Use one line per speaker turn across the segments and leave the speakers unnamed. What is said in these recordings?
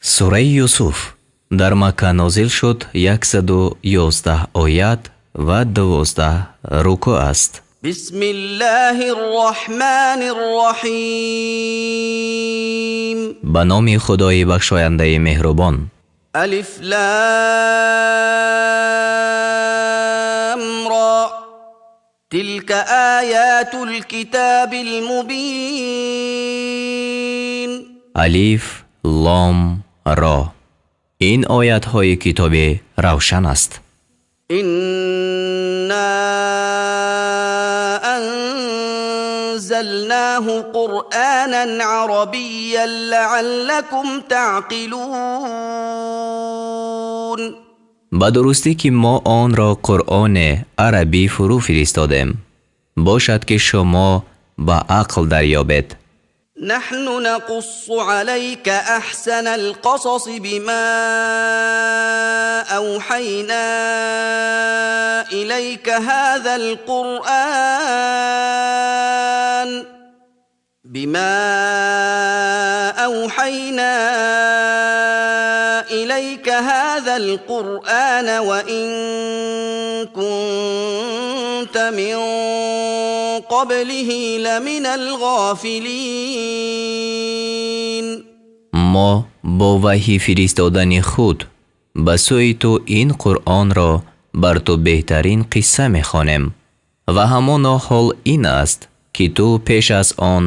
Сураи Юсуф дар Макка нозил шуд, 111 оят ва 12 рукӯъ аст.
بسم الله الرحمن الرحيم.
Ба номи Худои бахшояндаи меҳрубон.
ألف لام را، تلك آيات الكتاب المبين.
Алиф, Лом, Ро. Ин оятҳои китоби равшан аст.
إنا أنزلناه قرآنا عربيا لعلكم تعقلون.
Ба дурустӣ, ки мо онро Қуръоне арабӣ фурӯ фиристодем, бошад, ки шумо ба ақл дарёбед.
نحن نقص عليك أحسن القصص بما أوحينا إليك هذا القرآن بما أوحينا إليك هذا القرآن وإن كنت من قبله لمن الغافلين.
Мо бо ваҳй фиристодани худ ба сӯи ту ин Қуръонро бар ту беҳтарин қисса мехонем ва ҳамоно ҳол ин аст, ки ту пеш аз он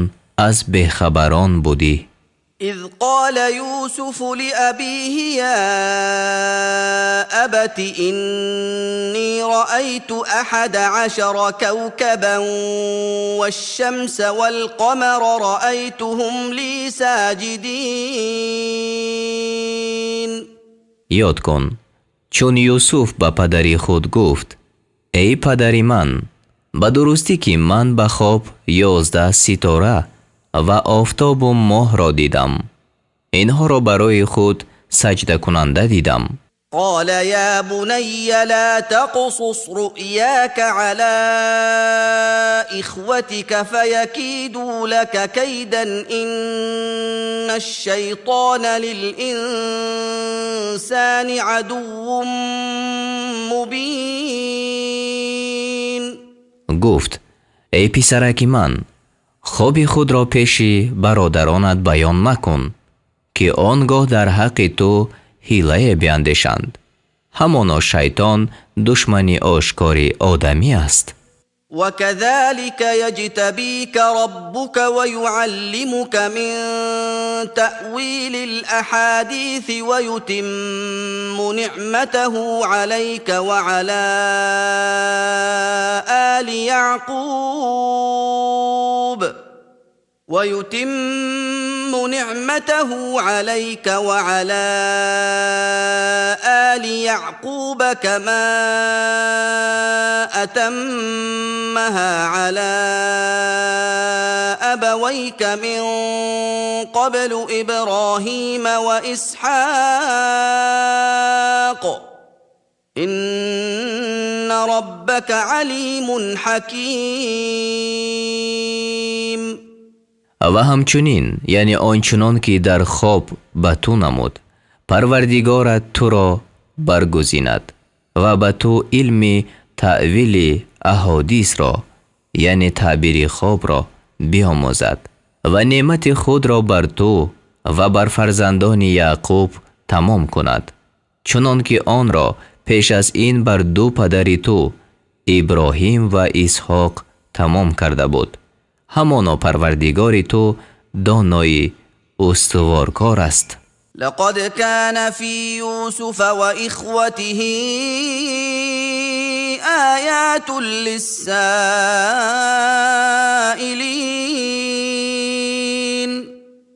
аз бехабарон будӣ.
إذ قال يوسف لأبيه: يا أبت، إني رأيت 11 كوكبا والشمس والقمر رأيتهم لي ساجدين.
Ёд кун, чун Юсуф ба падари худ гуфт: «Эй падари ман, ба дурустӣ, ки ман ба хоб 11 ситора ва офтобу моҳро дидам. Инҳоро барои худ саҷдакунанда дидам».
قال: يا بني، لا تقصص رؤياك على إخوتك فيكيدوا لك كيدا، إن الشيطان للإنسان عدو مبين.
Гуфт: «Эй писараки ман, хоби худро пеши бародаронат баён макун, ки он гоҳ дар ҳаққи ту ҳилае биандешанд. Ҳамоно шайтон душмани ошкори одамӣ аст».
وكذلك يجتبيك ربك ويعلمك من تأويل الأحاديث ويتم نعمته عليك وعلى آل يعقوب ويتم نعمته عليك وعلى آل يعقوب كما أتمها على أبويك من قبل، إبراهيم وإسحاق، إن ربك عليم حكيم.
Ва ҳамчунин, яъне он чунон ки дар хоб ба ту намуд, Парвардигорат туро баргузинад ва ба ту илми таъвили аҳодисро, яъне таъбири хобро биомӯзад ва неъмати худро бар ту ва бар фарзандони Яъқуб тамом кунад, чунон ки онро пеш аз ин бар ду падари ту, Иброҳим ва Исҳоқ, тамом карда буд. Ҳамоно Парвардигори ту донои устуворкор аст.
لقد كان في يوسف وإخوته آيات للسائلين.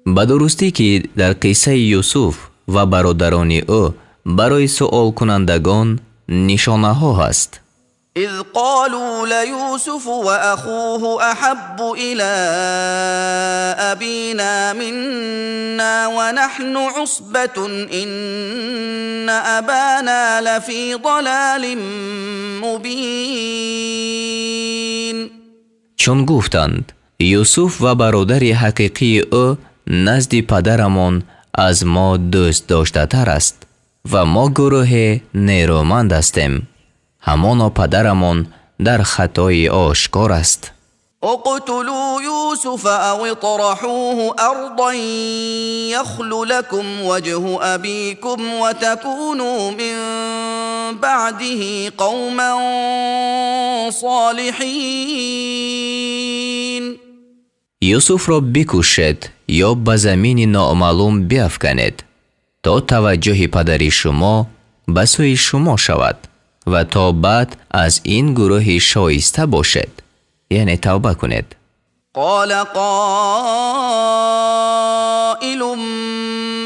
Ба дурустӣ, ки дар қиссаи Юсуф ва бародарони ӯ барои суолкунандагон нишонаҳо ҳаст.
إذ قالوا ليوسف وأخوه أحب إلى أبينا منا ونحن عصبة، إن أبانا لفي ضلال مبين.
Чун гуфтанд: «Юсуф ва бародари ҳақиқии ӯ назди падарамон Аз мо дӯстдоштатар аст ва мо гурӯҳи нерӯманд ҳастем. Ҳамоно падарамон дар хатои ошкор аст.
اقتلوا يوسف أو اطرحوه أرضا يخل لكم وجه أبيكم وتكونوا من بعده قوما صالحين.
Юсуфро бикушед ё ба замини номаълум биафканед, то таваҷҷӯҳи падари шумо ба сӯи шумо шавад ва то баъд аз ин гурӯҳи шоиста бошед, яъне тавба кунед.
قال قائل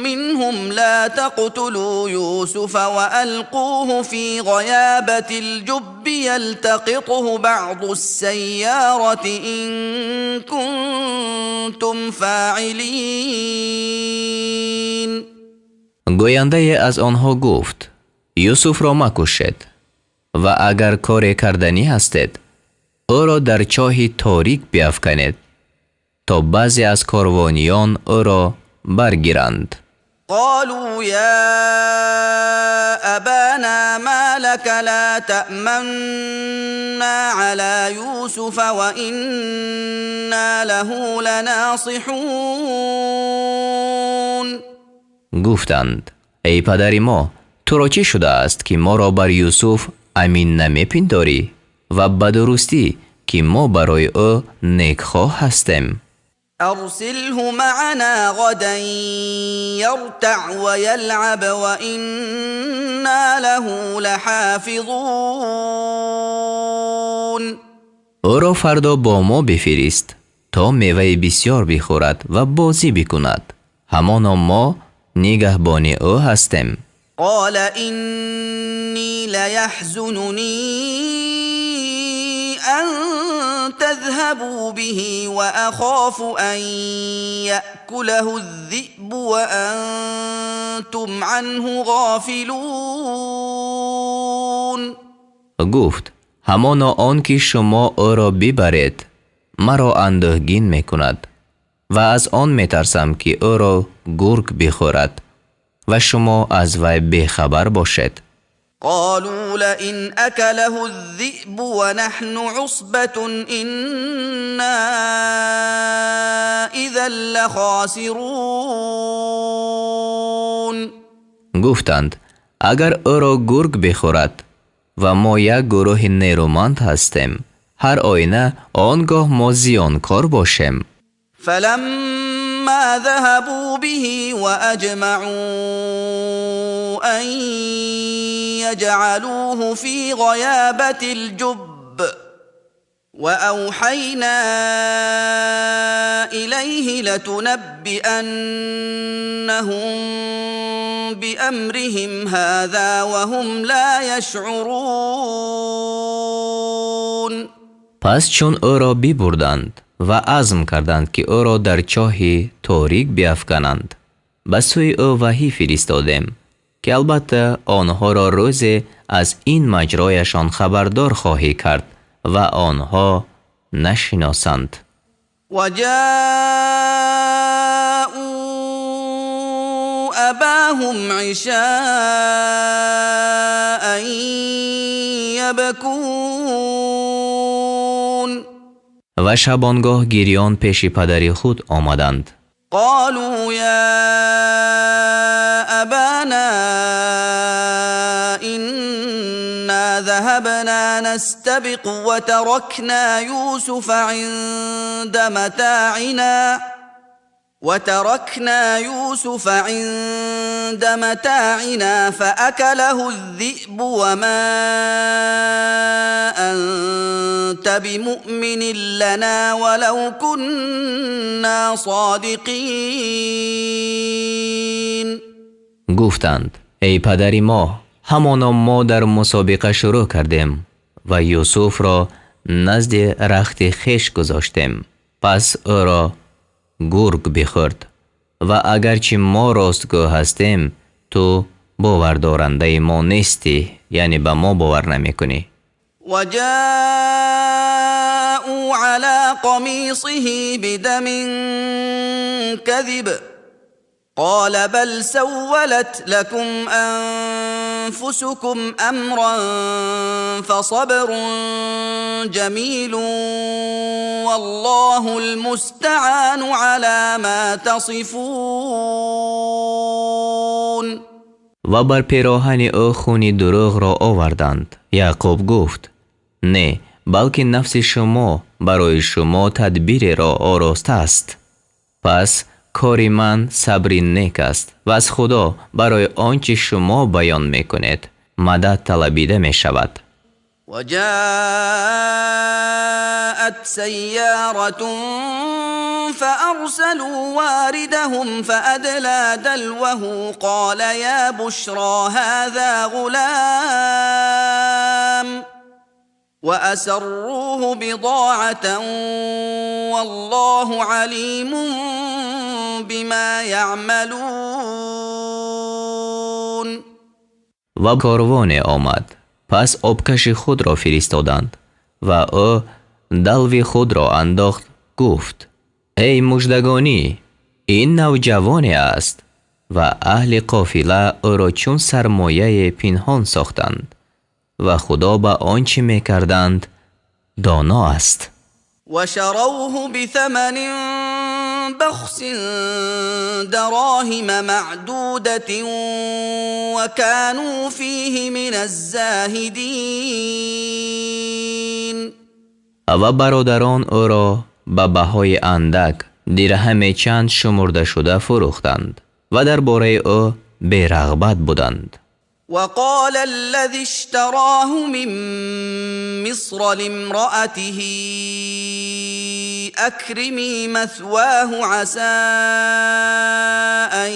منهم لا تقتلوا يوسف وألقوه في غيابة الجب يلتقطه بعض السيارة إن كنتم فاعلين.
Гӯяндае аз онҳо гуфт: «Юсуфро макушед ва агар коре карданӣ ҳастед, ӯро дар чоҳи торик биафканед, то баъзе аз корвониён ӯро баргиранд».
قالوا يا أبانا ما لك لا تأمنا على يوسف وإنا له لناصحون.
Гуфтанд: «Эй падари мо, туро чӣ шудааст, ки моро бар Юсуф амин намепиндорӣ ва ба дурустӣ, ки мо барои ӯ некхоҳ ҳастем?»
أرسله معنا غدا يرتع ويلعب وإنا له لحافظون.
Ӯро фардо бо мо бифирист, то меваи бисьёр бихӯрад ва бозӣ бикунад. Ҳамоно мо нигаҳбони ӯ ҳастем.
قال إني ليحزنني أن تذهبوا به وأخاف أن يأكله الذئب وأنتم عنه غافلون.
Гуфт: «Ҳамоно он ки шумо ӯро бибаред, маро андӯҳгин мекунад ва аз он метарсам, ки ӯро гург бихӯрад ва шумо аз вай бехабар бошед».
قالوا لئن أكله الذئب ونحن عصبة إنا إذا لخاسرون.
Гуфтанд: «Агар ӯро гург бихӯрад ва мо як гурӯҳи нерӯманд ҳастем, ҳар оина он гоҳ мо зиёнкор бошем».
فلما ذهبوا به وأجمعوا أن يجعلوه في غيابة الجب وأوحينا إليه لتنبئنهم بأمرهم هذا وهم لا يشعرون.
Пас чун ӯро бибурданд ва азм карданд, ки ӯро дар чоҳи торик биафкананд, ба сӯи ӯ ваҳӣ фиристодем, ки албатта онҳоро рӯзе аз ин маҷрояшон хабардор хоҳӣ кард ва онҳо нашиносанд.
وجاءوا أباهم عشاء يبكون.
Ва шабонгоҳ гирён пеши падари худ омаданд.
قالوا يا أبانا إنا ذهبنا نستبق وتركنا يوسف عند متاعنا فأكله الذئب وما أنت بمؤمن لنا ولو كنا صادقين.
Гуфтанд: «Эй падари мо, ҳамоно мо дар мусобиқа шурӯъ кардем ва Юсуфро назди рахти хеш гузоштем, пас ӯро гург бихӯрд ва агарчи мо ростгӯ ҳастем, ту бовардорандаи мо нестӣ, яъне ба мо бовар намекунӣ».
وجاءوا على قميصه بدم كذب. قال بل سولت لكم أنفسكم أمرا فصبر جميل والله المستعان على ما تصفون.
Ва бар пироҳани ӯ хуни дурӯғро оварданд. Яъқуб гуфт: не, балки нафси шумо барои шумо тадбиреро ороста аст. Пас кори ман сабри нек аст ва аз Худо барои он чи шумо баён мекунед мадад талабида мешавад.
وجاءت سيارة فأرسلوا واردهم فأدلى دلوه قال يا بشرى هذا غلام وأسروه بضاعة والله عليم بما يعملون.
Ва корвоне омад, пас обкаши худро фиристоданд ва ӯ далви худро андохт, гуфт: эй муждагонӣ, ин навҷавоне аст. Ва аҳли қофила ӯро чун сармояе пинҳон сохтанд ва Худо ба он чӣ мекарданд доно аст.
وشروه بثمن بخس دراهم معدودة وكانوا فيه من الزاهدين.
Ва бародарон ӯро ба баҳои андак дирҳаме чанд шумурда шуда фурӯхтанд ва дар бораи ӯ берағбат буданд.
وقال الذي اشتراه من مصر لامرأته أكرمي مثواه عسى أن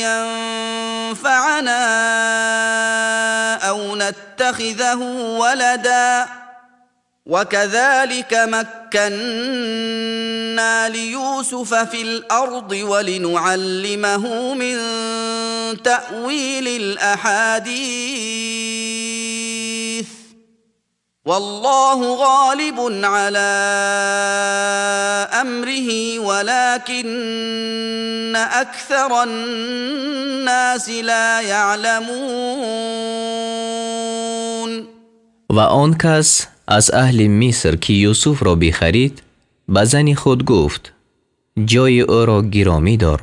ينفعنا أو نتخذه ولدا وكذلك مكنا ليوسف في الأرض ولنعلمه من تأويل الأحاديث والله غالب على أمره ولكن أكثر الناس لا يعلمون.
Ва он кас аз аҳли Миср, ки Юсуфро бихарид, ба зани худ гуфт: ҷои ӯро гиромӣ дор,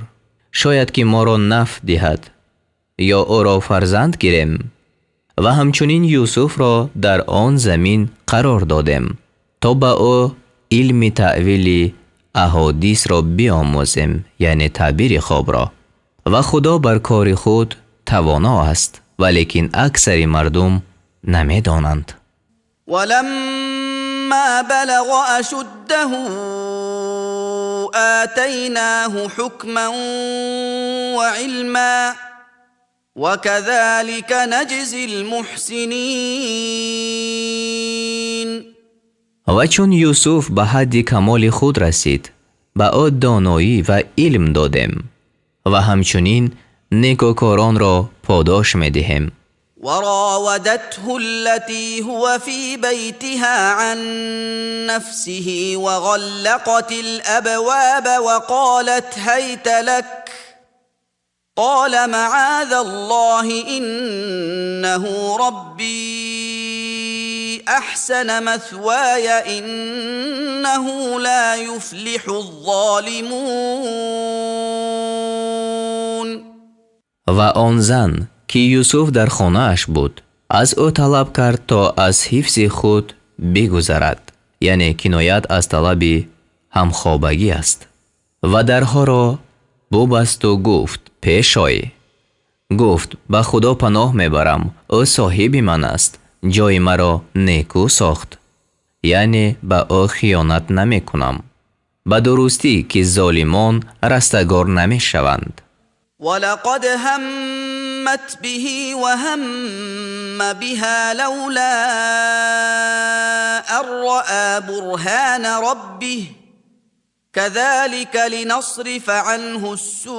шояд ки моро нафъ диҳад ё ӯро фарзанд гирем. Ва ҳамчунин Юсуфро дар он замин қарор додем, то ба ӯ илми таъвили аҳодисро биомӯзем, яъне таъбири хобро. Ва Худо бар кори худ тавоно аст, валекин аксари мардум намедонанд.
ولما بلغ أشده آتيناه حكما وعلما وكذلك نجزي المحسنين.
Ва чун Юсуф ба ҳадди камоли худ расид, ба ӯ доноӣ ва илм додем ва ҳамчунин некӯкоронро подош медиҳем.
وراودته التي هو في بيتها عن نفسه وغلقت الأبواب وقالت هيت لك قال معاذ الله إنه ربي أحسن مثواي إنه لا يفلح الظالمون.
Ва он зан, ки Юсуф дар хонааш буд, аз ӯ талаб кард, то аз ҳифзи худ бигузарад, яъне киноят аз талаби ҳамхобагӣ аст. Ва дарҳоро бубасту гуфт: пеш ой. Гуфт: ба Худо паноҳ мебарам, ӯ соҳиби ман аст, ҷои маро некӯ сохт, яъне ба ӯ хиёнат намекунам. Ба дурустӣ, ки золимон растагор намешаванд.
ولقد همت به وهم بها لولا أن رأى برهان ربه كذلك لنصرف عنه السوء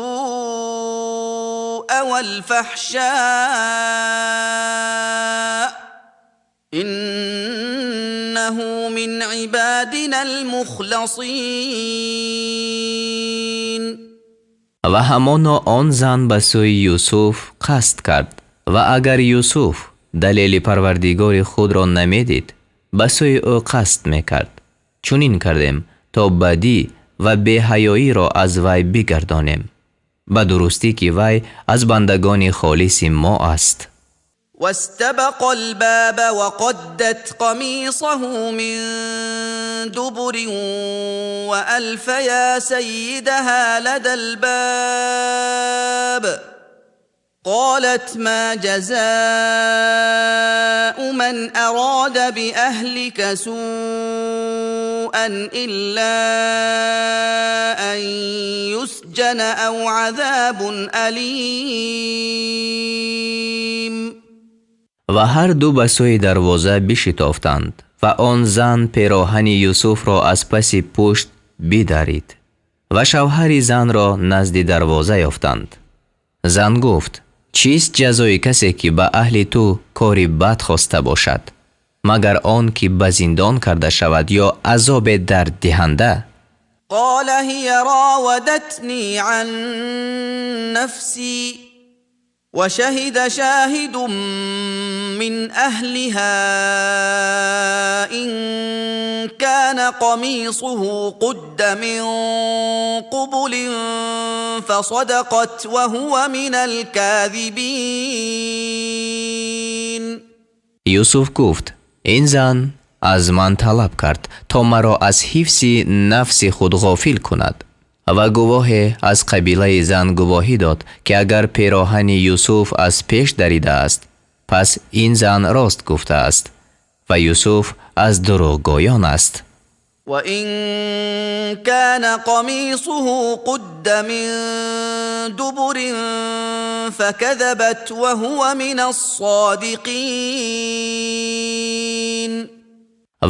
والفحشاء إنه من عبادنا المخلصين.
Ва ҳамоно он зан ба сӯи Юсуф қасд кард ва агар Юсуф далели Парвардигори худро намедид, ба сӯи ӯ қасд мекард. Чунин кардем то бадӣ ва беҳаёиро аз вай бигардонем. Ба дурустӣ ки вай аз бандагони холиси мо аст.
واستبقا الباب وقدت قميصه من دبر وألفيا سيدها لدى الباب قالت ما جزاء من أراد بأهلك سوءا إلا أن يسجن أو عذاب أليم.
Ва ҳар ду ба сӯи дарвоза бишитофтанд ва он зан пероҳани Юсуфро аз паси пушт бидарид ва шавҳари занро назди дарвоза ёфтанд. Зан гуфт: чист ҷазои касе ки ба аҳли ту кори бад хоста бошад, магар он ки ба зиндон карда шавад ё азобе дарддиҳанда?
قال هي راودتني عن نفسي وشهد شاهد من أهلها إن كان قميصه قد من قبل فصدقت وهو من الكاذبين.
Юсуф гуфт: ин зан аз ман талаб кард то маро аз ҳифзи нафси худ ғофил кунад. Ва гувоҳе аз қабилаи зан гувоҳӣ дод, ки агар пероҳани Юсуф аз пеш даридааст, пас ин зан рост гуфтааст ва Юсуф аз дурӯғгӯён аст.
وإن كان قميصه قد من دبر فكذبت وهو من الصادقين.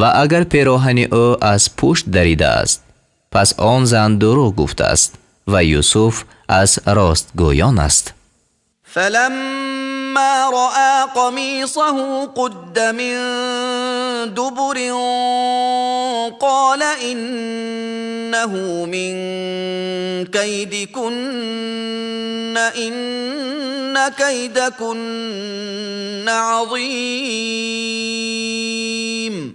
Ва агар пероҳани ӯ аз пушт даридааст, пас он зан дурӯғ гуфтааст ва Юсуф аз ростгӯён аст.
فلما رأى قميصه قد من دبر قال إنه من كيدكن إن كيدكن عظيم.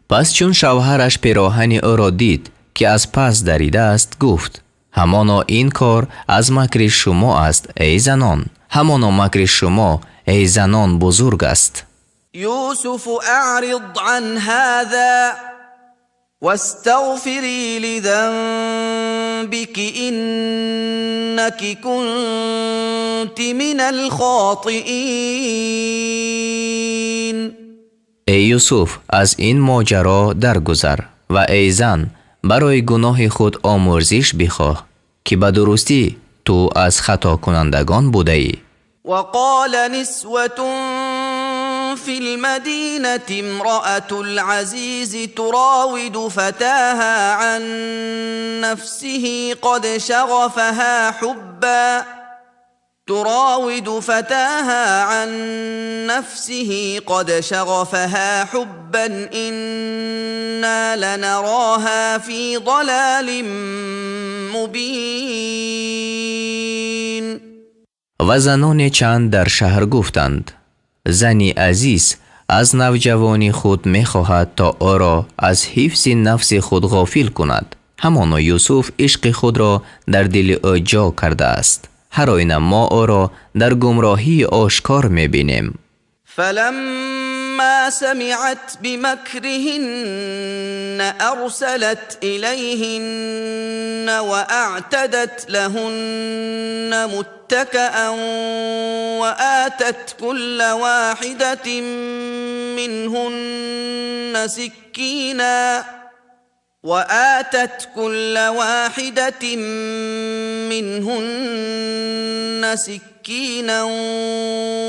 Пас чун шавҳараш пероҳани ӯро дид, ки аз пас даридааст, гуфт: ҳамоно ин кор аз макри шумо аст, эй занон, ҳамоно макри шумо, эй занон, бузург аст.
يوسف أعرض عن هذا واستغفري لذنبك إنك كنت من الخاطئين.
Эй Юсуф, аз ин моҷаро даргузар ва эй зан, барои гуноҳи худ омӯрзиш бихоҳ, ки ба дурустӣ ту аз хатокунандагон будаӣ.
وقال نسوة في المدينة امرأة العزيز تراود فتاها عن نفسه قد شغفها حبا تراود فتاها عن نفسه قد شغفها حبا إنا لنراها في ضلال مبين.
Ва заноне чанд дар шаҳр гуфтанд: зани азиз аз навҷавони худ мехоҳад то ӯро аз ҳифзи нафси худ ғофил кунад. Ҳамоно Юсуф ишқи худро дар дили ӯ ҷо кардааст. Ҳар оина мо ӯро дар гумроҳии ошкор мебинем.
فلما سمعت بمكرهن أرسلت إليهن وأعتدت لهن متكأ وآتت كل واحدة منهن سكينا وآتت كل واحدة منهن سكينا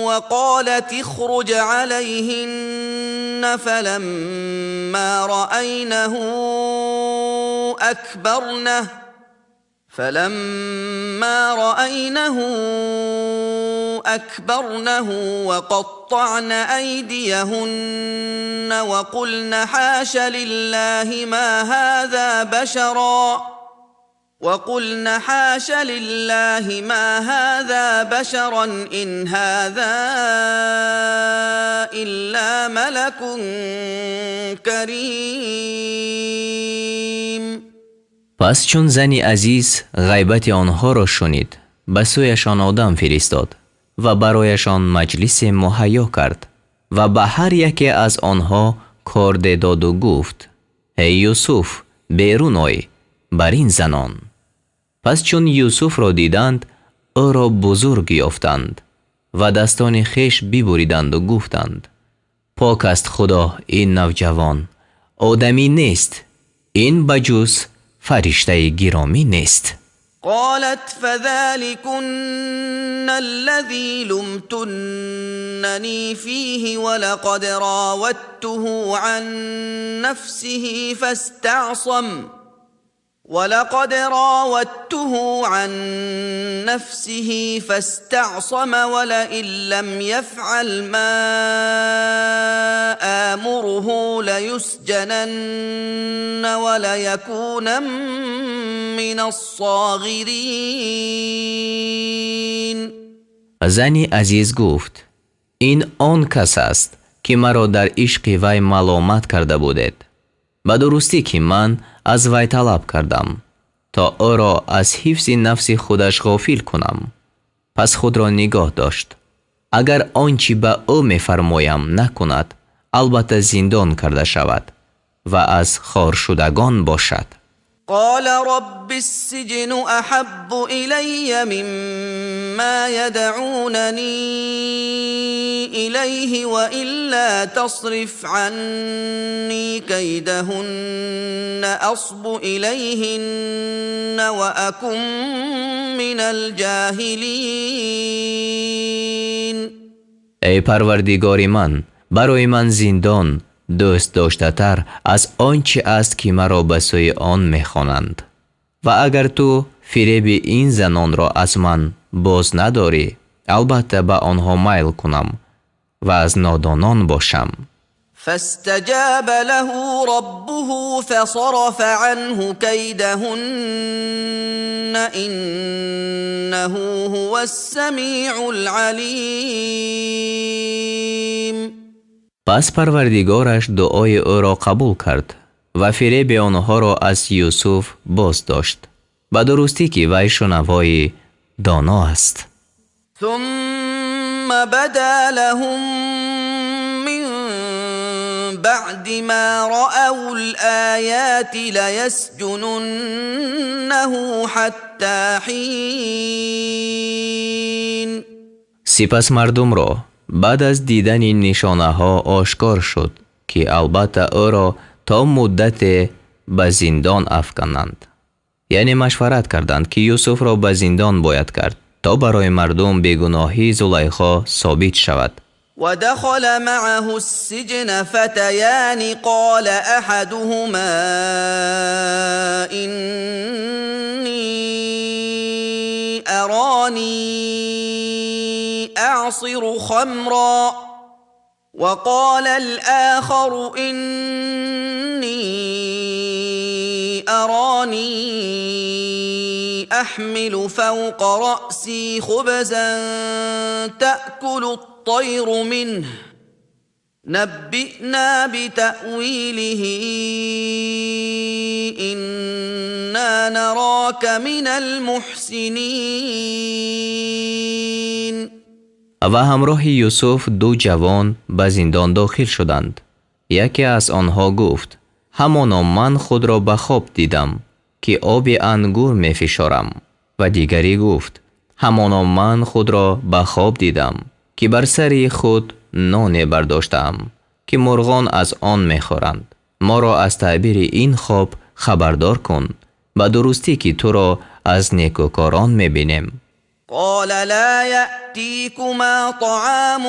وقالت اخرج عليهن فلما رأينه أكبرنه فلما رأينه أكبرنه وقطعن أيديهن وقلن حاش لله ما هذا بشرا وقلن حاش لله ما هذا بشرا إن هذا إلا ملك كريم.
Пас чун зани азиз ғайбати онҳоро шунид, ба сӯяшон одам фиристод ва барояшон маҷлисе муҳайё кард ва ба ҳар яке аз онҳо корде доду гуфт: эй Юсуф, берун ой бар ин занон. Пас чун Юсуфро диданд, ӯро бузург ёфтанд ва дастони хеш бибуриданду гуфтанд: пок аст Худо, ин навҷавон одамӣ нест, ин ба ҷуз фариштаи гиромӣ нест.
قالت فذلكن الذي لمتنني فيه ولقد راودته عن نفسه فاستعصم ولقد راودته عن نفسه فاستعصم ولئن لم يفعل ما آمره ليسجنن وليكونن من الصاغرين.
Зани азиз гуфт: ин он кас аст, ки маро дар ишқи вай маломат карда будед. Ба дурустӣ, ки ман аз вай талаб кардам, то ӯро аз ҳифзи нафси худаш ғофил кунам, пас худро нигоҳ дошт. Агар он чӣ ба ӯ мефармоям накунад, албатта зиндон карда шавад ва аз хоршудагон бошад.
قال رب السجن أحب إلي مما يدعونني إليه وإلا تصرف عني كيدهن أصب إليهن وأكن من الجاهلين.
Эй Парвардигори ман, барои ман зиндон дӯст доштатар аз он чӣ аст, ки маро ба сӯи он мехонанд, ва агар ту фиреби ин занонро аз ман боз надорӣ, албатта ба онҳо майл кунам ва аз нодонон бошам.
فاستجاب له ربه فصرف عنه كيدهن إنه هو السميع العليم.
Пас Парвардигораш дуои ӯро қабул кард ва фиреби онҳоро аз Юсуф боз дошт. Ба дурустӣ, ки вай шунавои доно аст.
ثم بدا لهم من بعد ما رأوا الآيات ليسجننه حتى حين.
Сипас мардумро баъд аз дидани нишонаҳо ошкор шуд, ки албатта ӯро то муддате ба зиндон афкананд. Яъне машварат карданд, ки Юсуфро ба зиндон бояд кард, то барои мардум бегуноҳии Зулайхо собит шавад.
ودخل معه السجن فتيان، قال أحدهما إني أراني أعصر خمرا، وقال الآخر إني أراني أحمل فوق رأسي خبزا تأكل الطير منه، نبئنا بتأويله، إنا نراك من المحسنين.
Ва ҳамроҳи Юсуф ду ҷавон ба зиндон дохил шуданд. Яке аз онҳо гуфт: ҳамоно ман худро ба хоб дидам, ки оби ангур мефишорам. Ва дигарӣ гуфт: ҳамоно ман худро ба хоб дидам, ки бар сари худ ноне бардоштаам, ки мурғон аз он мехӯранд. Моро аз таъбири ин хоб хабардор кун. Ба дурустӣ, ки туро аз некӯкорон мебинем.
قال لا يأتيكما طعام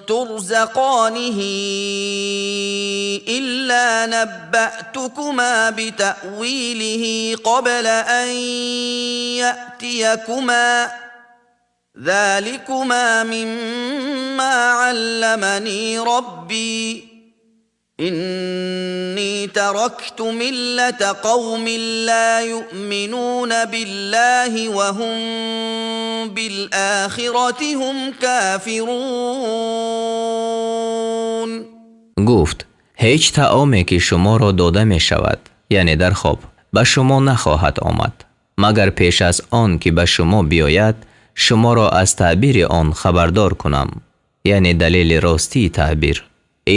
ترزقانه إلا نبأتكما بتأويله قبل أن يأتيكما، ذلكما مما علمني ربي، إني تركت ملة قوم لا يؤمنون بالله وهم بالآخرة هم كافرون.
Гуфт: ҳеҷ таоме, ки шуморо дода мешавад, яъне дар хоб, ба шумо нахоҳад омад, магар пеш аз он ки ба шумо биёяд, шуморо аз таъбири он хабардор кунам, яъне далели ростии таъбир.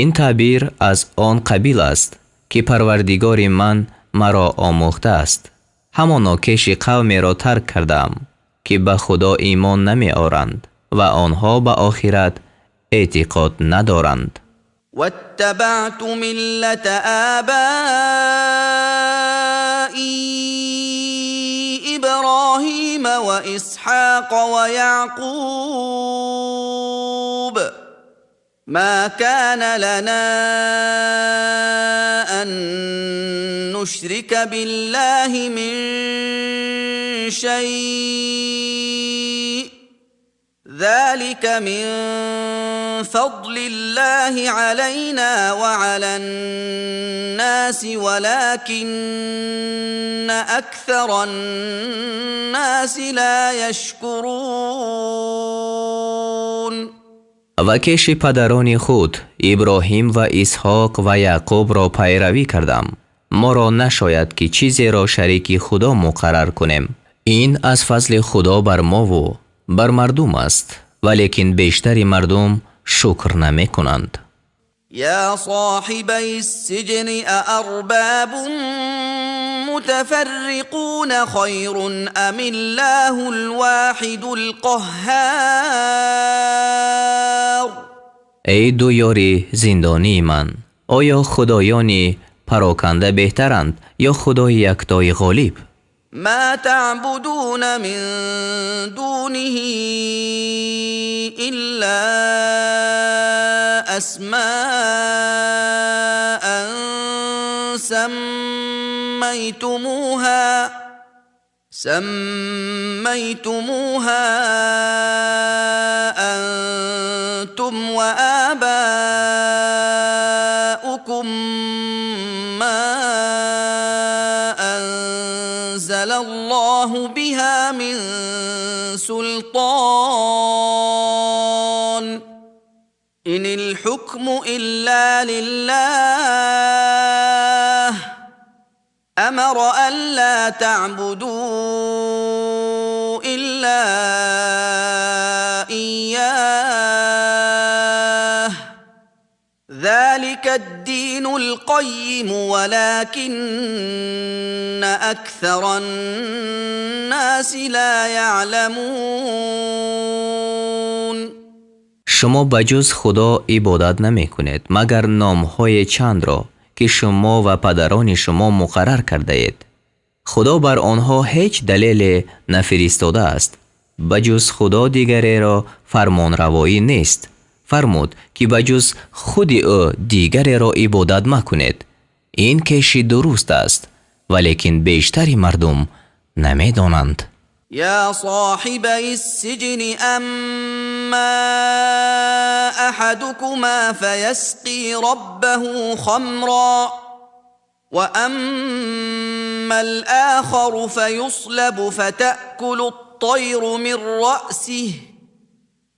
Ин таъбир аз он қабил аст, ки Парвардигори ман маро омӯхтааст. Ҳамоно кеши қавмеро тарк кардаам, ки ба Худо имон намеоранд ва онҳо ба охират эътиқод надоранд.
واتبعت ملة آبائي إبراهيم وإسحاق ويعقوب، ما كان لنا أن نشرك بالله من شيء، ذلك من فضل الله علينا وعلى الناس، ولكن أكثر الناس لا يشكرون.
Ва кеши падарони худ Иброҳим ва Исҳоқ ва Яъқубро пайравӣ кардам. Моро нашояд, ки чизеро шарики Худо муқаррар кунем. Ин аз фазли Худо бар мову бар мардум аст, валекин бештари мардум шукр намекунанд.
يا صاحبي السجن، أأرباب متفرقون خير أم الله الواحد القهار؟
Эй ду ёри зиндонии ман, оё худоёни пароканда беҳтаранд ё Худои яктои ғолиб?
ما تعبدون من دونه إلا أسماء سميتموها أنتم وآباؤكم ما أنزل الله بها من سلطان، إن الحكم إلا لله، أمر ألا تعبدوا إلا إياه، ذلك الدين القيم، ولكن أكثر الناس لا يعلمون.
Шумо ба ҷуз Худо ибодат намекунед, магар номҳои чандро, ки шумо ва падарони шумо муқаррар кардаед. Худо бар онҳо ҳеҷ далеле нафиристодааст. Ба ҷуз Худо дигареро фармонравоӣ нест. Фармуд, ки ба ҷуз худи ӯ дигареро ибодат макунед. Ин кеши дуруст аст, валекин бештари мардум намедонанд.
يا صاحبي السجن، أما أحدكما فيسقي ربه خمرا، وأما الآخر فيصلب فتأكل الطير من رأسه،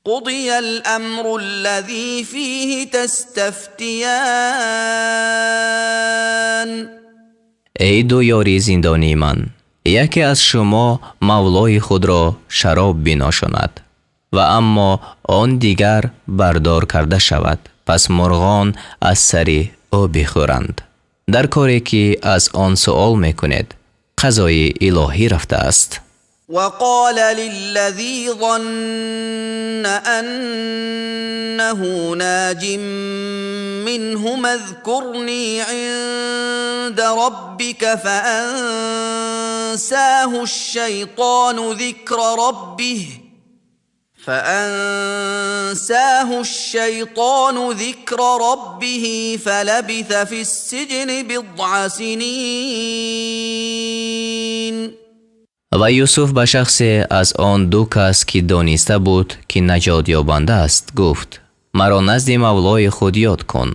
قضي الأمر الذي فيه تستفتيان.
Эй ду ёри зиндонии ман, яке аз шумо мавлои худро шароб биношонад ва аммо он дигар бардор карда шавад, пас мурғон аз сари ӯ бихӯранд. Дар коре, ки аз он суол мекунед, қазои илоҳӣ рафтааст.
وقال للذي ظن أنه ناج منهما اذكرني عند ربك، فأنساه الشيطان ذكر ربه فلبث في السجن بضع سنين.
Ва Юсуф ба шахсе аз он ду кас, ки дониста буд, ки наҷотёбанда аст, гуфт: маро назди мавлои худ ёд кун.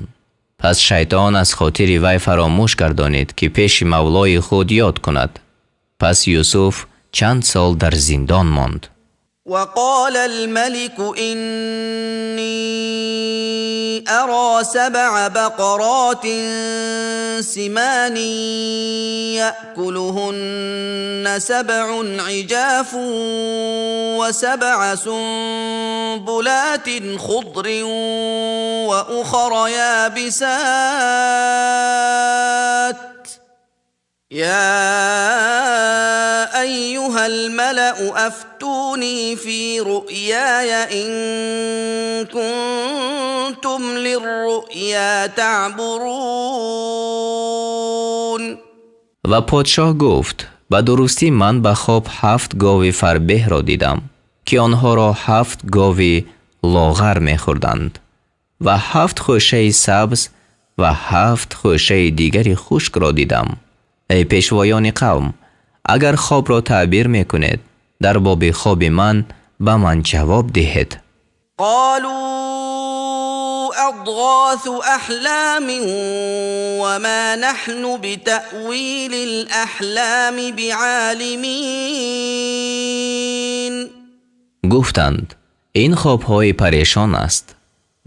Пас шайтон аз хотири вай фаромӯш гардонид, ки пеши Мавлои худ ёд кунад. Пас Юсуф чанд сол дар зиндон монд.
وقال الملك إني أرى 7 بقرات سمان يأكلهن 7 عجاف و7 سنبلات خضر وأخر يابسات يا أيها الملأ أفتوني في رؤياي إن كنتم للرؤيا تعبرون.
Ва подшоҳ гуфт: ба дурустӣ ман ба хоб 7 гови фарбеҳро дидам, ки онҳоро 7 гови лоғар мехӯрданд ва 7 хӯшаи сабз ва 7 хӯшаи дигари хушкро дидам. Эй пешвоёни қавм, агар хобро таъбир мекунед, дар боби хоби ман ба ман ҷавоб диҳед.
قالوا أضغاث أحلام وما نحن بتأويل الأحلام بعالمين.
Гуфтанд: ин хобҳои парешон аст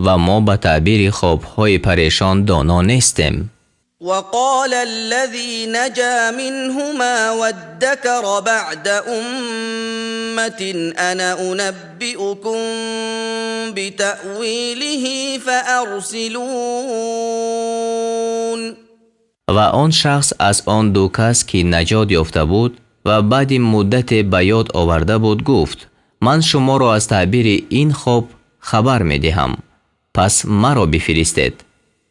ва мо ба таъбири хобҳои парешон доно нестем.
وقال الذي نجا منهما وادكر بعد أمة أنا أنبئكم بتأويله فأرسلون.
Ва он шахс аз он ду кас, ки наҷот ёфта буд ва баъди муддате ба ёд оварда буд, гуфт: ман шуморо аз таъбири ин хоб хабар медиҳам, пас маро бифиристед.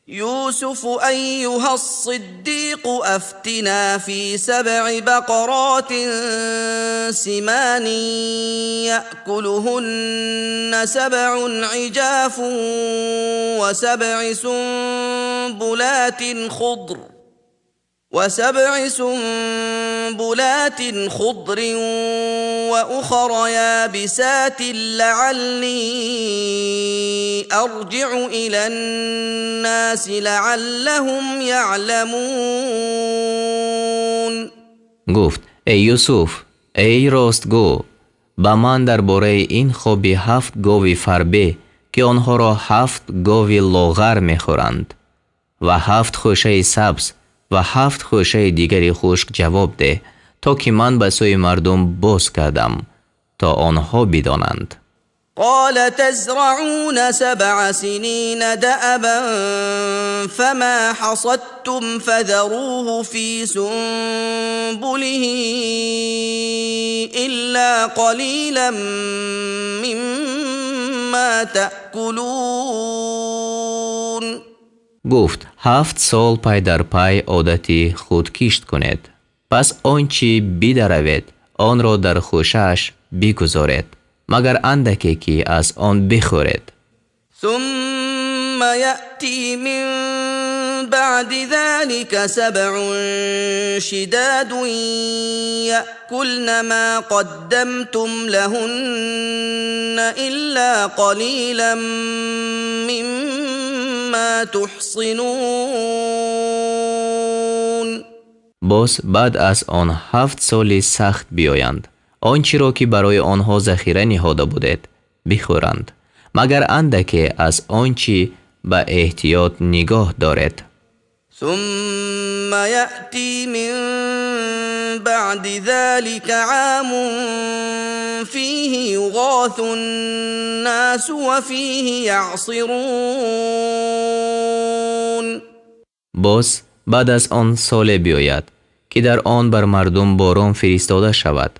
يوسف أيها الصديق أفتنا في 7 بقرات سمان يأكلهن 7 عجاف و7 سنبلات خضر وأخر يابسات لعلي أرجع إلى الناس لعلهم يعلمون.
Гуфт: эй Юсуф, эй ростгӯ, ба ман дар бораи ин хоби 7 гови фарбе, ки онҳоро 7 гови лоғар мехӯранд ва 7 хӯшаи сабз ва 7 хӯшаи дигари хушк ҷавоб деҳ, то ки ман ба сӯи мардум боз кардам, то онҳо бидонанд.
قال تزرعون 7 سنين دأبا فما حصدتم فذروه في سنبله إلا قليلا مما تأكلون.
Гуфт: 7 сол пай дар пай одати худ кишт кунед, пас он чӣ бидаравед, онро дар хӯшааш бигузоред, магар андаке ки аз он бихӯред.
ثم يأتي من بعد ذلك 7 شداد يأكلن ما قدمتم لهن إلا قليلا مما تحصنون.
Боз баъд аз он 7 соли сахт биёянд, он чиро ки барои онҳо захира ниҳода будед бихӯранд, магар андаке аз он чӣ ба эҳтиёт нигоҳ доред.
ثم يأتي من بعد ذلك عام فيه يغاث الناس وفيه يعصرون.
Боз баъд аз он соле биёяд, ки дар он бар мардум борон фиристода шавад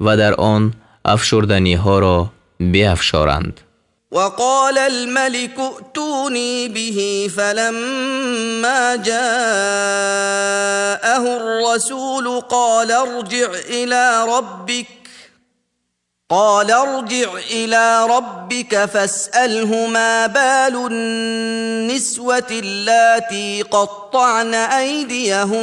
ва дар он афшурданиҳоро биафшоранд.
وقال الملك ائتوني به فلما جاءه الرسول قال ارجع إلى ربك فاسأله ما بال النسوة اللاتي قطعن أيديهن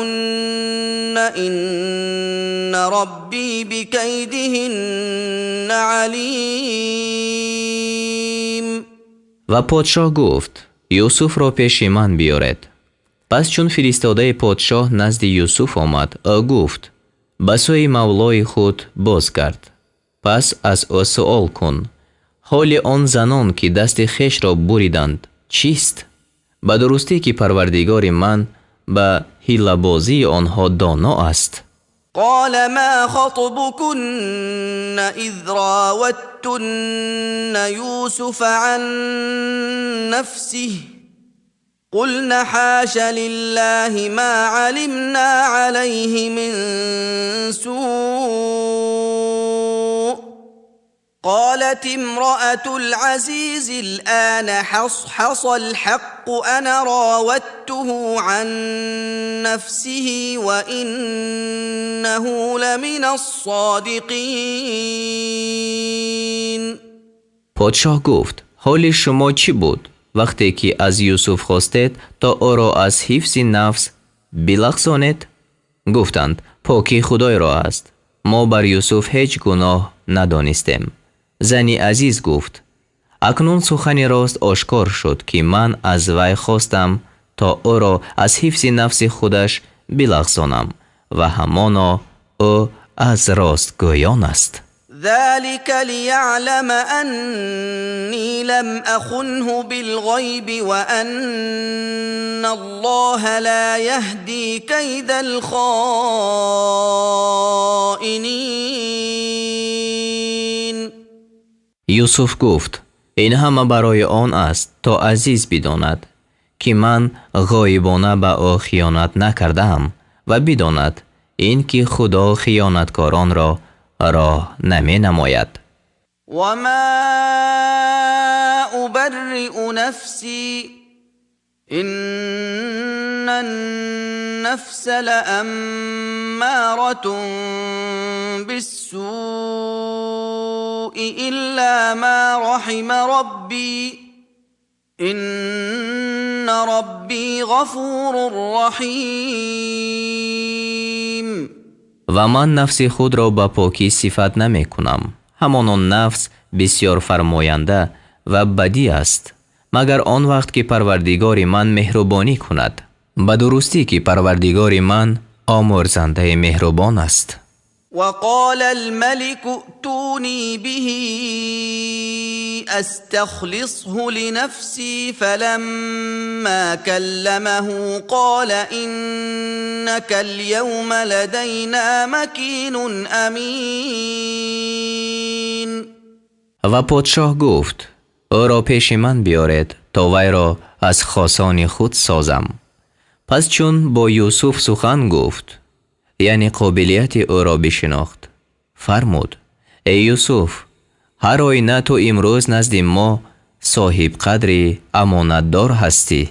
إن ربي بكيدهن عليم.
Ва подшоҳ гуфт: Юсуфро пеши ман биёред. Пас чун фиристодаи подшоҳ назди Юсуф омад, ӯ гуфт: ба сӯи мавлои худ бозгард, пас аз ӯ суол кун: ҳоли он занон, ки дасти хешро буриданд, чист? Ба дурустӣ, ки Парвардигори ман ба ҳилабозии онҳо доно аст.
قال ما خطبكن إذ راوتن يوسف عن نفسه؟ قلن حاش لله ما علمنا عليه من سوء. قالت امرأة العزيز الآن حصحص الحق، أنا راودته عن نفسه وإنه لمن الصادقين.
Подшоҳ гуфт: ҳоли шумо чӣ буд, вақте ки аз Юсуф хостед, то ӯро аз ҳифзи нафс билағзонед? Гуфтанд: покӣ Худойро аст, мо бар Юсуф ҳеҷ гуноҳ надонистем. Зани азиз гуфт: акнун сухани рост ошкор шуд, ки ман аз вай хостам, то ӯро аз ҳифзи нафси худаш билағзонам, ва ҳамоно ӯ аз ростгӯён аст.
ذلك ليعلم أني لم أخنه بالغيب وأن الله لا يهدي كيد الخائنين.
Юсуф гуфт: ин ҳама барои он аст, то азиз бидонад, ки ман ғоибона ба ӯ хиёнат накардаам, ва бидонад ин ки Худо хиёнаткоронро роҳ наменамояд.
وما أبرئ نفسي إن النفس لأمارة بالسوء إلا ما رحم ربي إن ربي غفور رحيم.
Ва ман нафси худро ба покӣ сифат намекунам. Ҳамоно нафс бисёр фармоянда ва бадӣ аст, магар он вақт ки Парвардигори ман меҳрубонӣ кунад. Ба дурустӣ, ки Парвардигори ман омӯрзандаи меҳрубон аст.
وقال الملك ائتوني به استخلصه لنفسي، فلما كلمه قال انك اليوم لدينا مكين امين.
Ва подшоҳ гуфт: ӯро пеши ман биёред, то вайро аз хосони худ созам. Пас чун бо Юсуф сухан гуфт, яъне қобилияти ӯро бишинохт, фармуд: эй Юсуф, ҳар оина ту имрӯз назди мо соҳибқадри амонатдор ҳастӣ.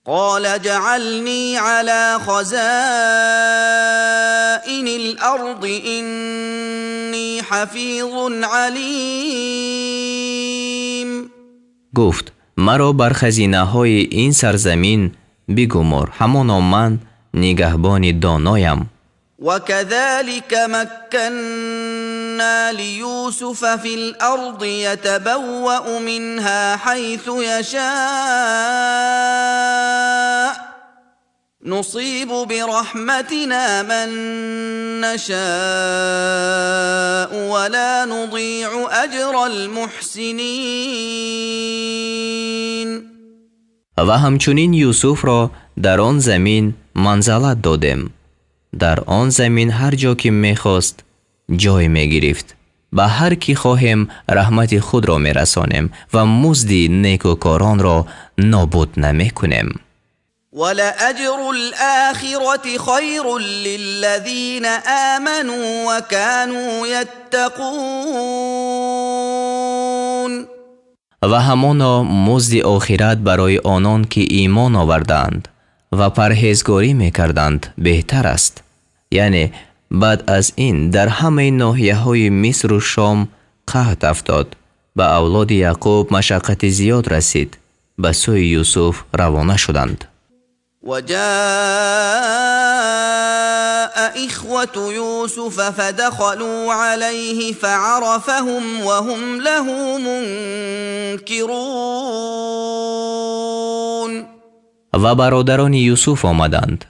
قال اجعلني على خزائن الارض اني حفيظ عليم.
Гуфт: маро бар хазинаҳои ин сарзамин бигумор, ҳамоно ман нигаҳбони доноям.
وكذلك مكنا ليوسف في الارض يتبوا منها حيث يشاء نصيب برحمتنا من نشاء ولا نضيع اجر المحسنين.
Ва ҳамчунин Юсуфро дар он замин манзалат додем. Дар он замин ҳар ҷо ки мехост, ҷой мегирифт. Ба ҳар ки хоҳем, раҳмати худро мерасонем ва музди некӯкоронро нобуд намекунем.
ولأجر الآخرة خير للذين آمنوا وكانوا يتقون.
Ва ҳамоно музди охират барои онон, ки имон овардаанд ва парҳезгорӣ мекарданд, беҳтар аст. Яъне баъд аз ин дар ҳамаи ноҳияҳои Мисру Шом қаҳт афтод. Ба авлоди Яъқуб машаққати зиёд расид. Ба сӯи Юсуф равона шуданд.
وجاء إخوة يوسف فدخلوا عليه فعرفهم وهم له منكرون.
Ва бародарони Юсуф омаданд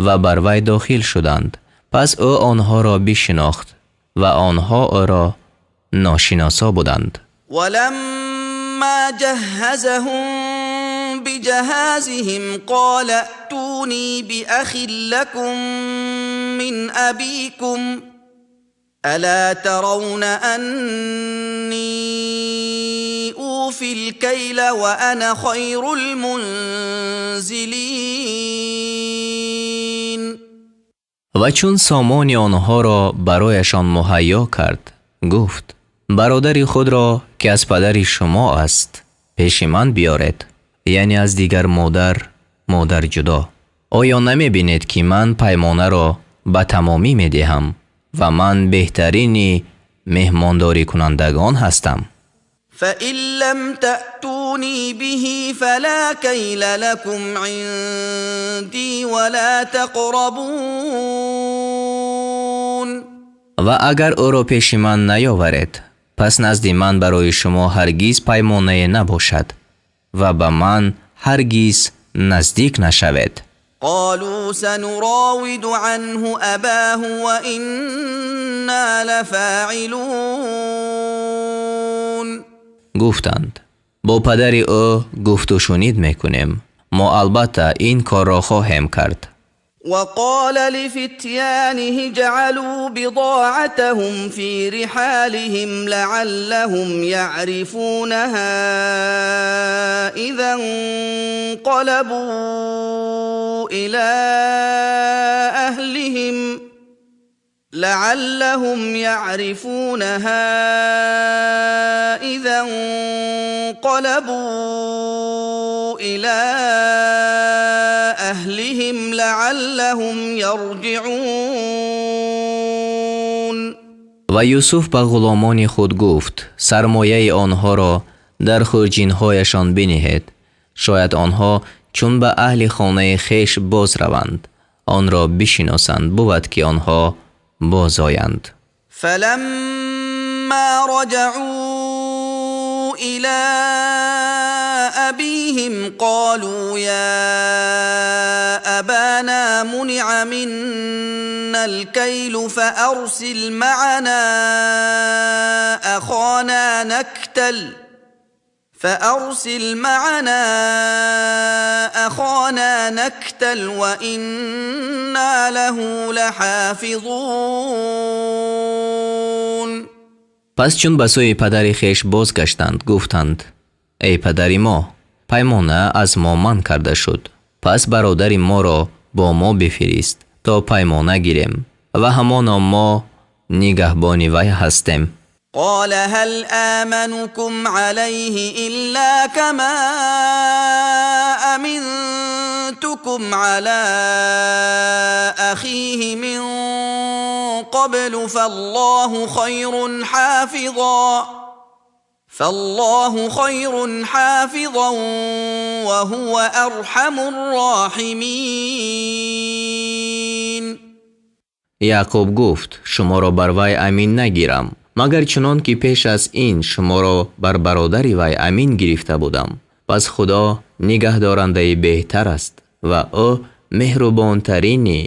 ва бар вай дохил шуданд. Пас ӯ онҳоро бишинохт ва онҳо ӯро ношиносо буданд.
ولما جهزهم بجهازهم قال ائتوني بأخ لكم من أبيكم ألا ترون أني أوفي الكيل وأنا خير المنزلين.
Ва чун сомони онҳоро барояшон муҳайё кард, гуфт: бародари худро, ки аз падари шумо аст, пеши ман биёред, яъне аз дигар модар, модар ҷудо. Оё намебинед, ки ман паймонаро ба тамомӣ медиҳам ва ман беҳтарини меҳмондорикунандагон ҳастам?
فإن لم تأتوني به فلا كيل لكم عندي ولا تقربون.
Ва агар ӯро пеши ман наёваред, пас назди ман барои шумо ҳаргиз паймонае набошад ва ба ман ҳаргиз наздик нашавед.
قالوا سنراود عنه أباه وإنا لفاعلون.
Гуфтанд: бо падари ӯ гуфтушунид мекунем, мо албатта ин корро хоҳем кард.
وقال لفتيانه اجعلوا بضاعتهم في رحالهم لعلهم يعرفونها إذا انقلبوا إلى أهلهم لعلهم يعرفونها إذا انقلبوا إلى أهلهم لعلهم يرجعون.
Ва Юсуф ба ғуломони худ гуфт: сармояи онҳоро дар хурҷинҳояшон биниҳед, шояд онҳо чун ба аҳли хонаи хеш боз раванд, онро бишиносанд, бувад ки онҳо бозоянд.
فلما رجعوا إلى أبيهم قالوا يا أبانا منع منا الكيل فأرسل معنا أخانا نكتل فأرسل معنا أخانا نكتل وإنا له لحافظون.
Пас чун ба сӯи падари хеш бозгаштанд, гуфтанд: эй падари мо, паймона аз мо манъ карда шуд, пас бародари моро бо мо бифирист, то паймона гирем, ва ҳамоно мо нигаҳбони вай ҳастем.
قال هل آمنكم عليه إلا كما أمنتكم على أخيه من قبل فالله خير حافظا وهو أرحم الراحمين.
Яъқуб гуфт: шуморо бар вай амин нагирам, магар чунон ки пеш аз ин шуморо бар бародари вай амин гирифта будам. Пас Худо нигаҳдорандаи беҳтар аст ва ӯ меҳрубонтарини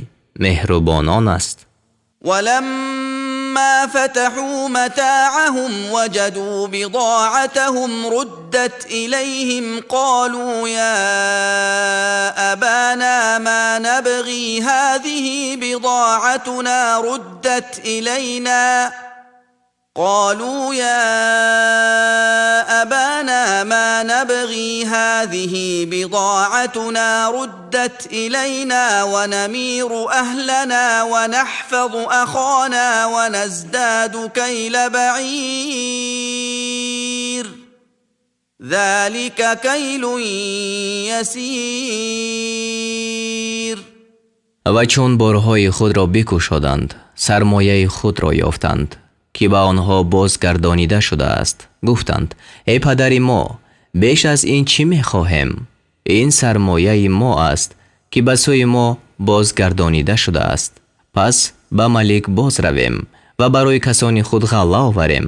меҳрубонон аст.
ولما فتحوا متاعهم وجدوا بضاعتهم ردت إليهم قالوا يا أبانا ما نبغي هذه بضاعتنا ردت إلينا قالوا يا أبانا ما نبغي هذه بضاعتنا ردت إلينا ونمير أهلنا ونحفظ أخانا ونزداد كيل بعير ذلك كيل يسير.
Ва чун борҳои худро бикушоданд, сармояи худро ёфтанд, ки ба онҳо бозгардонида шудааст. Гуфтанд: эй падари мо, беш аз ин чӣ мехоҳем? Ин сармояи мо аст, ки ба сӯи мо бозгардонида шудааст. Пас ба малик боз равем ва барои касони худ ғалла оварем,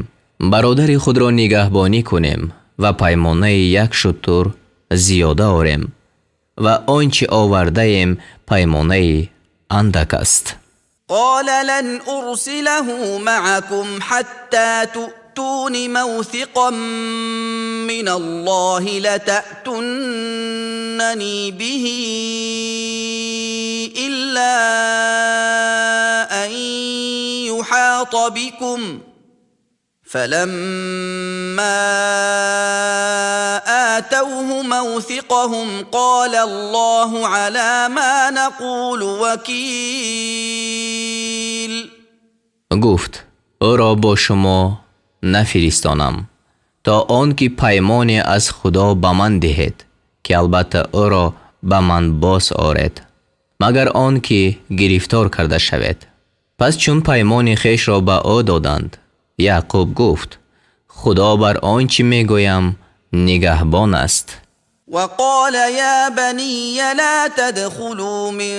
бародари худро нигаҳбонӣ кунем ва паймонаи як шутур зиёда орем. Ва он чи овардаем паймонаи андак аст.
قال لن أرسله معكم حتى تؤتون موثقا من الله لتأتونني به إلا أن يحاط بكم فلما آتوه موثقهم قال الله على ما نقول وكيل.
Гуфт: ӯро бо шумо нафиристонам то он ки паймоне аз Худо ба ман диҳед, ки албатта ӯро ба ман боз оред, магар он ки гирифтор карда шавед. Пас чун паймони хешро ба ӯ доданд, Яъқуб гуфт: Худо бар он чӣ мегӯям нигаҳбон аст.
وقال يا بني لا تدخلوا من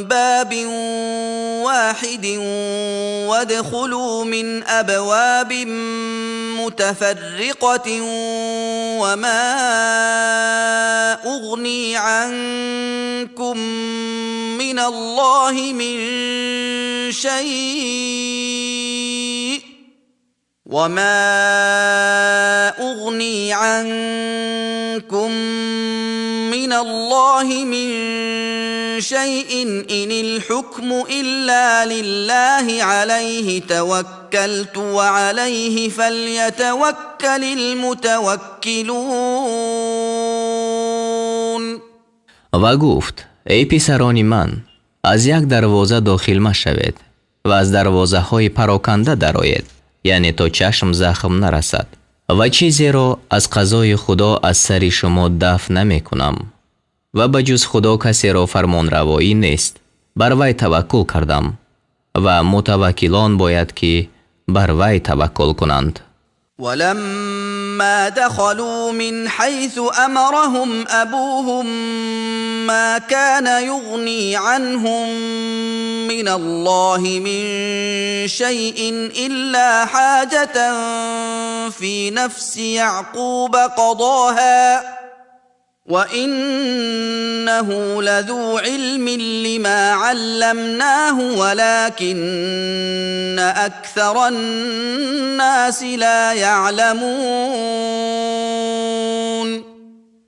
باب واحد وادخلوا من أبواب متفرقة وما أغني عنكم من الله من شيء وما أغني عنكم من الله من شيء إن الحكم إلا لله عليه توكلت وعليه فليتوكل المتوكلون.
Ва гуфт: эй писарони ман, аз як дарвоза дохил машавед ва аз дарвозаҳои пароканда дароед, яъне то чашм захм нарасад, ва чизеро аз қазои Худо аз сари шумо дафъ намекунам ва ба ҷуз Худо касеро фармонравоӣ нест. Бар вай таваккул кардам ва мутаваккилон бояд ки бар вай таваккул кунанд.
ولما دخلوا من حيث أمرهم أبوهم ما كان يغني عنهم من الله من شيء إلا حاجة في نفس يعقوب قضاها وإنه لذو علم لما علمناه ولكن أكثر الناس لا يعلمون.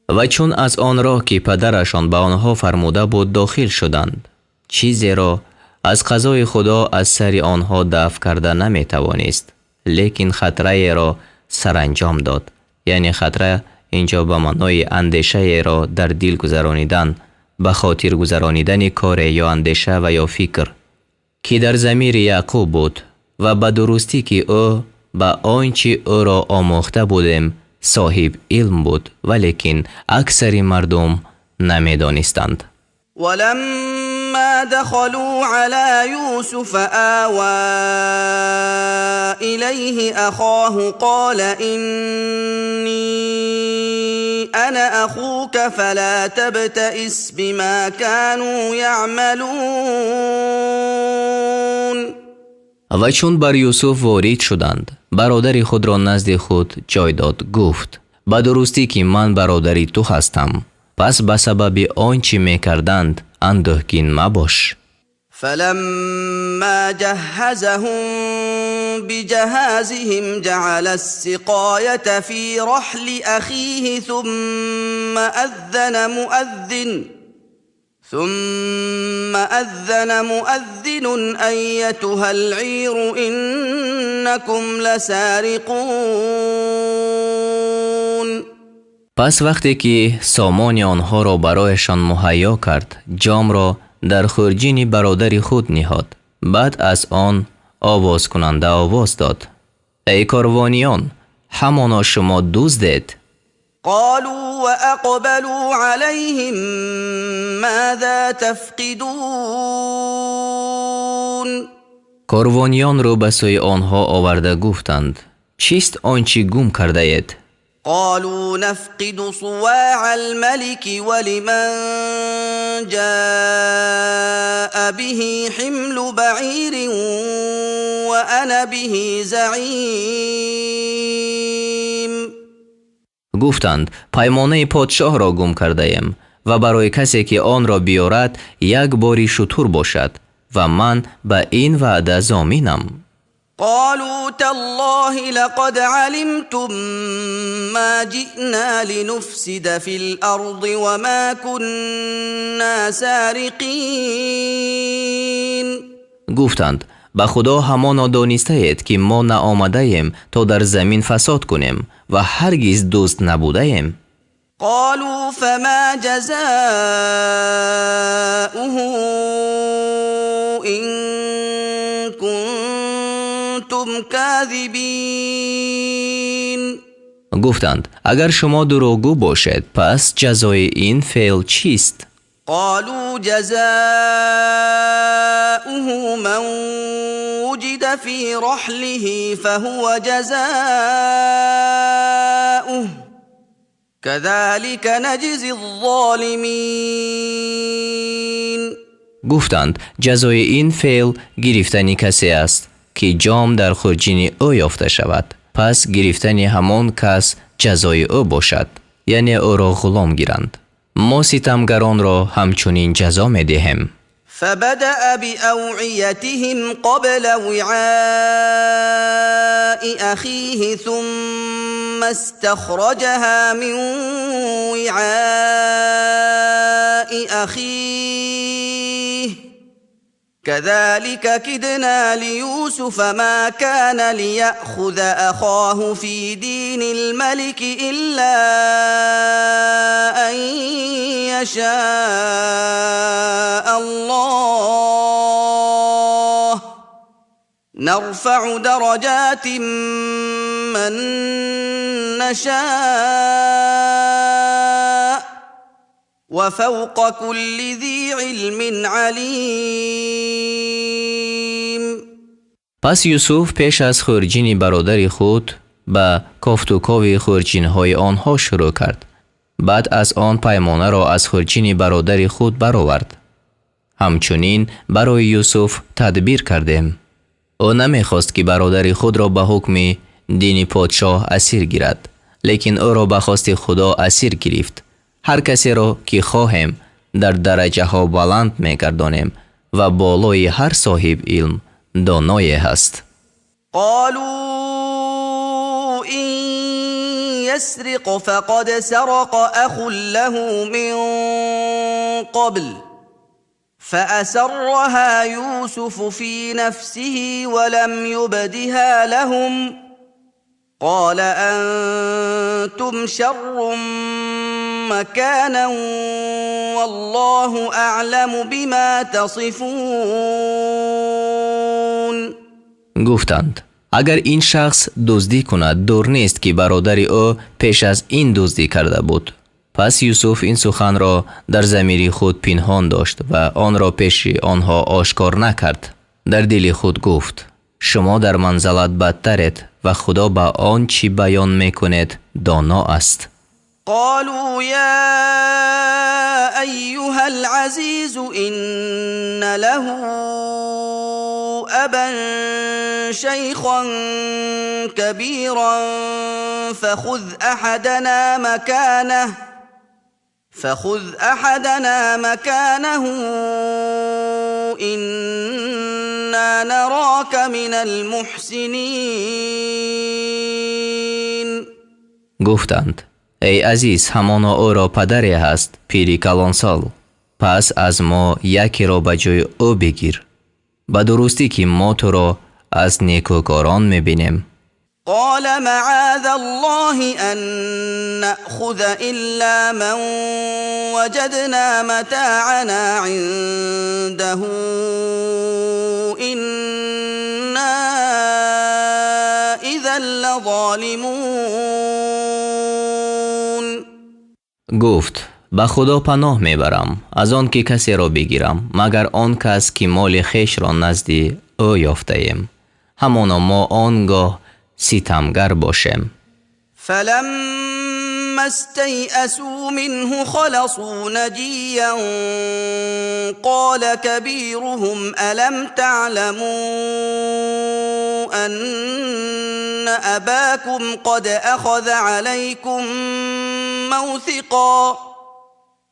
Ва чун аз он роҳ ки падарашон ба онҳо фармуда буд дохил шуданд, чизеро аз қазои Худо аз сари онҳо дафъ карда наметавонист, лекин хатраеро саранҷом дод. Яъне хатра инҷо ба маънои андешаеро дар дил гузаронидан, ба хотир гузаронидани коре ё андеша ва ё фикр, ки дар замири Яъқуб буд ва ба дурустӣ ки ӯ ба он чи ӯро омӯхта будем соҳиб илм буд, валекин аксари мардум намедонистанд.
ولما دخلوا على يوسف آوى إليه أخاه قال إني أنا أخوك فلا تبتئس بما كانوا يعملون.
Ва чун бар Юсуф ворид шуданд, бародари худро назди худ ҷой дод, гуфт: ба дурустӣ ки ман бародари ту ҳастам, пас ба сабаби он чӣ мекарданд андӯҳгин мабош.
فلما جهزهم بجهازهم جعل السقاية في رحل أخيه ثم أذن مؤذن أيتها العير إنكم لسارقون.
Пас вақте ки сомони онҳоро барояшон муҳайё кард, ҷомро дар хурҷини бародари худ ниҳод. Баъд аз он овозкунанда овоз дод: эй корвониён, ҳамоно шумо дуздед.
قالوا وأقبلوا عليهم ماذا تفقدون.
Корвониён рӯ ба сӯи онҳо оварда гуфтанд: чист он чӣ гум кардаед?
قالوا نفقد صواع الملك ولمن جاء به حمل بعير وأنا به زعيم.
Гуфтанд: паймонаи подшоҳро гум кардаем Ва барои касе ки онро биёрад як бори шутур бошад ва ман ба ин ваъда зоминам.
قالوا تالله لقد علمتم ما جئنا لنفسد في الأرض وما كنا سارقين.
Гуфтанд: ба Худо, ҳамоно донистаед, ки мо наомадаем, то дар замин фасод кунем, ва ҳаргиз дузд набудаем.
قالوا فما جزاؤه إن كنتم كاذبين.
Гуфтанд: агар шумо дурӯғгӯ бошед, пас ҷазои ин феъл чист?
قالوا جزاؤه من وجد في رحله فهو جزاؤه كذلك نجزي الظالمين.
Гуфтанд: ҷазои ин феъл гирифтани касе аст, ки ҷом дар хурҷини ӯ ёфта шавад, пас гирифтани ҳамон кас ҷазои ӯ бошад, яъне ӯро ғулом гиранд. Мо ситамгаронро ҳамчунин ҷазо медиҳем.
فبدأ بأوعيتهم قبل وعاء أخيه ثم استخرجها من وعاء أخيه كذلك كدنا ليوسف ما كان ليأخذ أخاه في دين الملك إلا أن يشاء الله نرفع درجات من نشاء وفوق كل ذي علم عليم.
Пас Юсуф пеш аз хурҷини бародари худ ба кофтукови хурҷинҳои онҳо шурӯъ кард. Баъд аз он паймонаро аз хурҷини бародари худ баровард. Ҳамчунин барои Юсуф тадбир кардем. Ӯ намехост, ки бародари худро ба ҳукми дини подшоҳ асир гирад, лекин ӯро ба хости Худо асир гирифт. Ҳар касеро ки хоҳем, дар дараҷаҳо баланд мегардонем ва болои ҳар соҳиб илм доное ҳаст.
قالوا إن يسرق فقد سرق أخ له من قبل فأسرها يوسف في نفسه ولم يبدها لهم قال أنتم شر مكانا والله أعلم بما تصفون.
Гуфтанд: агар ин шахс дуздӣ кунад, дур нест, ки бародари ӯ пеш аз ин дуздӣ карда буд. Пас Юсуф ин суханро дар замири худ пинҳон дошт ва онро пеши онҳо ошкор накард. Дар дили худ гуфт: шумо дар манзалат бадтаред ва Худо ба он чӣ баён мекунед доно аст.
قالوا يا أيها العزيز إن له أبا شيخا كبيرا فخذ أحدنا مكانه إنا نراك من المحسنين.
Гуфтанд: эй азиз, ҳамоно ӯро падаре ҳаст, пири калонсол. Пас аз мо якеро ба ҷои ӯ бигир. Ба дурустӣ, ки мо туро аз некӯкорон мебинем.
قال معاذ الله أن نأخذ إلا من وجدنا متاعنا عنده إنا إذا لظالمون.
Гуфт: ба Худо паноҳ мебарам аз он ки касеро бигирам, магар он кас ки моли хешро назди ӯ ёфтаем. Ҳамоно мо он гоҳ ситамгар бошем.
فلما استيئسوا منه خلصوا نجيا قال كبيرهم ألم تعلموا أن أباكم قد أخذ عليكم موثقا.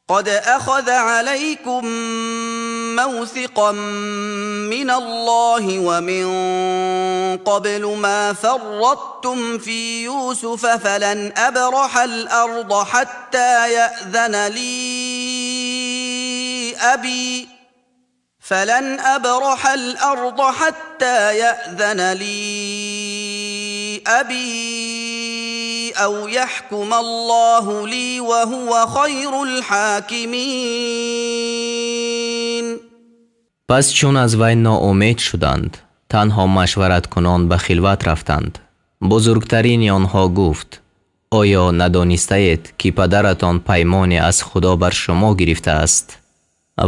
قد أخذ عليكم موثقا من الله ومن قبل ما فرطتم في يوسف فلن أبرح الأرض حتى يأذن لي أبي فلن أبرح الأرض حتى يأذن لي أبي أو يحكم الله لي وهو خير الحاكمين.
Пас чун аз вай ноумед шуданд, танҳо машвараткунон ба хилват рафтанд. Бузургтарини онҳо гуфт: оё надонистаед, ки падаратон паймоне аз Худо бар шумо гирифтааст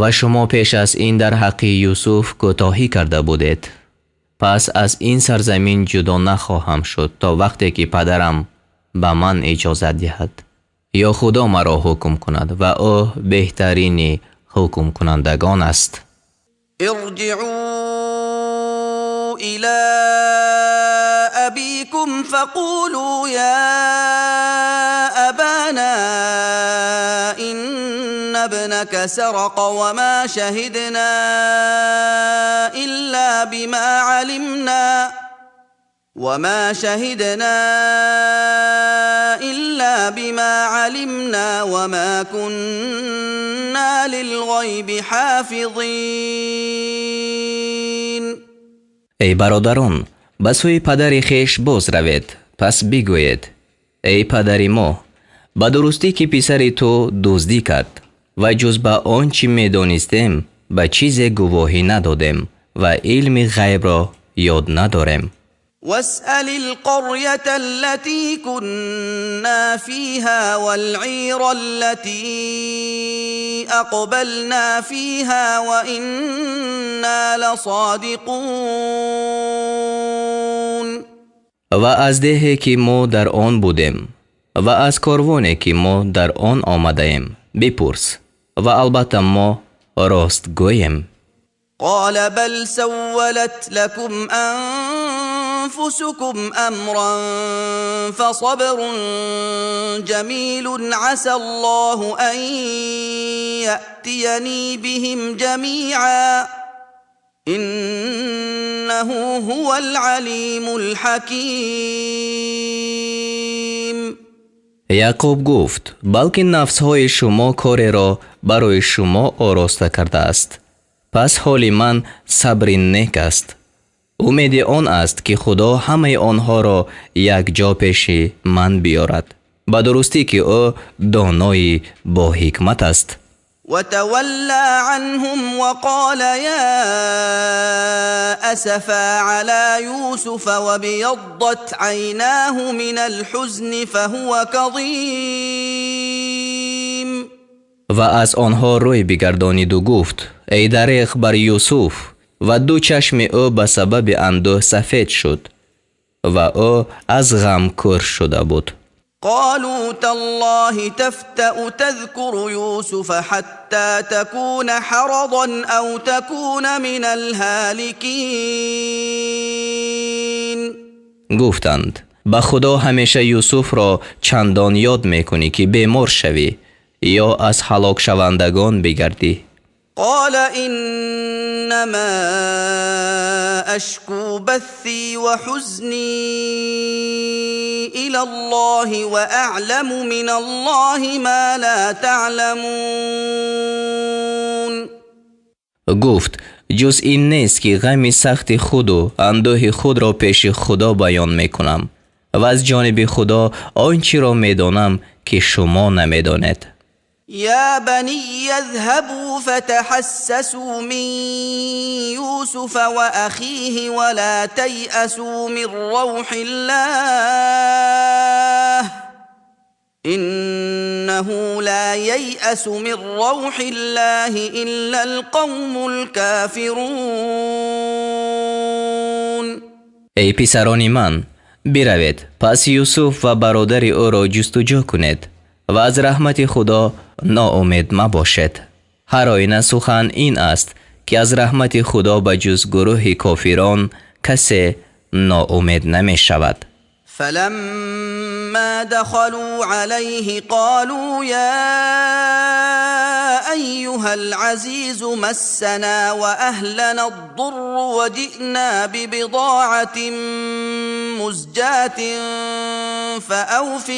ва шумо пеш аз ин дар ҳаққи Юсуф кӯтоҳӣ карда будед? Пас аз ин сарзамин ҷудо нахоҳам шуд то вақте ки падарам ба ман иҷозат диҳад ё Худо маро ҳукм кунад, ва ӯ беҳтарини ҳукмкунандагон аст.
ارجعوا إلى أبيكم فقولوا يا أبانا إن ابنك سرق وما شهدنا إلا بما علمنا وما شهدنا إلا بما علمنا وما كنا للغيب حافظين.
Эй бародарон, ба сӯи падари хеш боз равед, пас бигӯед: эй падари мо, ба дурустӣ ки писари ту дуздӣ кард ва ҷуз ба он чӣ медонистем ба чизе гувоҳӣ надодем ва илми ғайбро ёд надорем.
واسأل القرية التي كنا فيها والعير التي أقبلنا فيها وإنا لصادقون.
Ва аз деҳе ки мо дар он будем ва аз корвоне ки мо дар он омадаем бипурс, ва албатта мо ростгӯем.
قال بل سولت لكم أنفسكم أمرا فصبر جميل عسى الله أن يأتيني بهم جميعا إنه هو العليم الحكيم.
Яъқуб гуфт: балки нафсҳои шумо кореро барои шумо ороста кардааст, пас ҳоли ман сабри нек аст. Умеди он аст, ки Худо ҳамаи онҳоро якҷо пеши ман биёрад. Ба дурустӣ ки ӯ донои боҳикмат аст.
وتولى عنهم وقال يا أسفا على يوسف وابيضت عيناه من الحزن فهو كظيم.
Ва аз онҳо рӯй бигардониду гуфт: эй дареғ бар Юсуф, ва ду чашми ӯ ба сабаби андӯҳ сафед шуд ва ӯ аз ғам кӯр шуда буд.
قالوا تالله تفتأ تذكر يوسف حتى تكون حرضا أو تكون من الهالكين.
Гуфтанд: ба Худо, ҳамеша Юсуфро чандон ёд мекунӣ, ки бемор шавӣ ё аз ҳалокшавандагон бигардӣ.
قال إنما أشكو بثي وحزني إلى الله وأعلم من الله ما لا تعلمون.
Гуфт: ҷуз ин нест, ки ғами сахти худу андӯҳи худро пеши Худо баён мекунам ва аз ҷониби Худо он чиро медонам, ки шумо намедонед.
يا بني اذهبوا فتحسسوا من يوسف وأخيه ولا تيأسوا من روح الله إنه لا ييأس من روح الله إلا القوم الكافرون.
Эй писарони ман, биравед, пас Юсуф ва бародари ӯро ҷустуҷӯ кунед ва аз раҳмати Худо ноумед мабошед. Ҳар оина сухан ин аст, ки аз раҳмати Худо ба ҷуз гурӯҳи кофирон касе ноумед намешавад.
فلما دخلوا عليه قالوا يا أيها العزيز مسنا وأهلنا الضر وجئنا ببضاعة مزجاة فأوف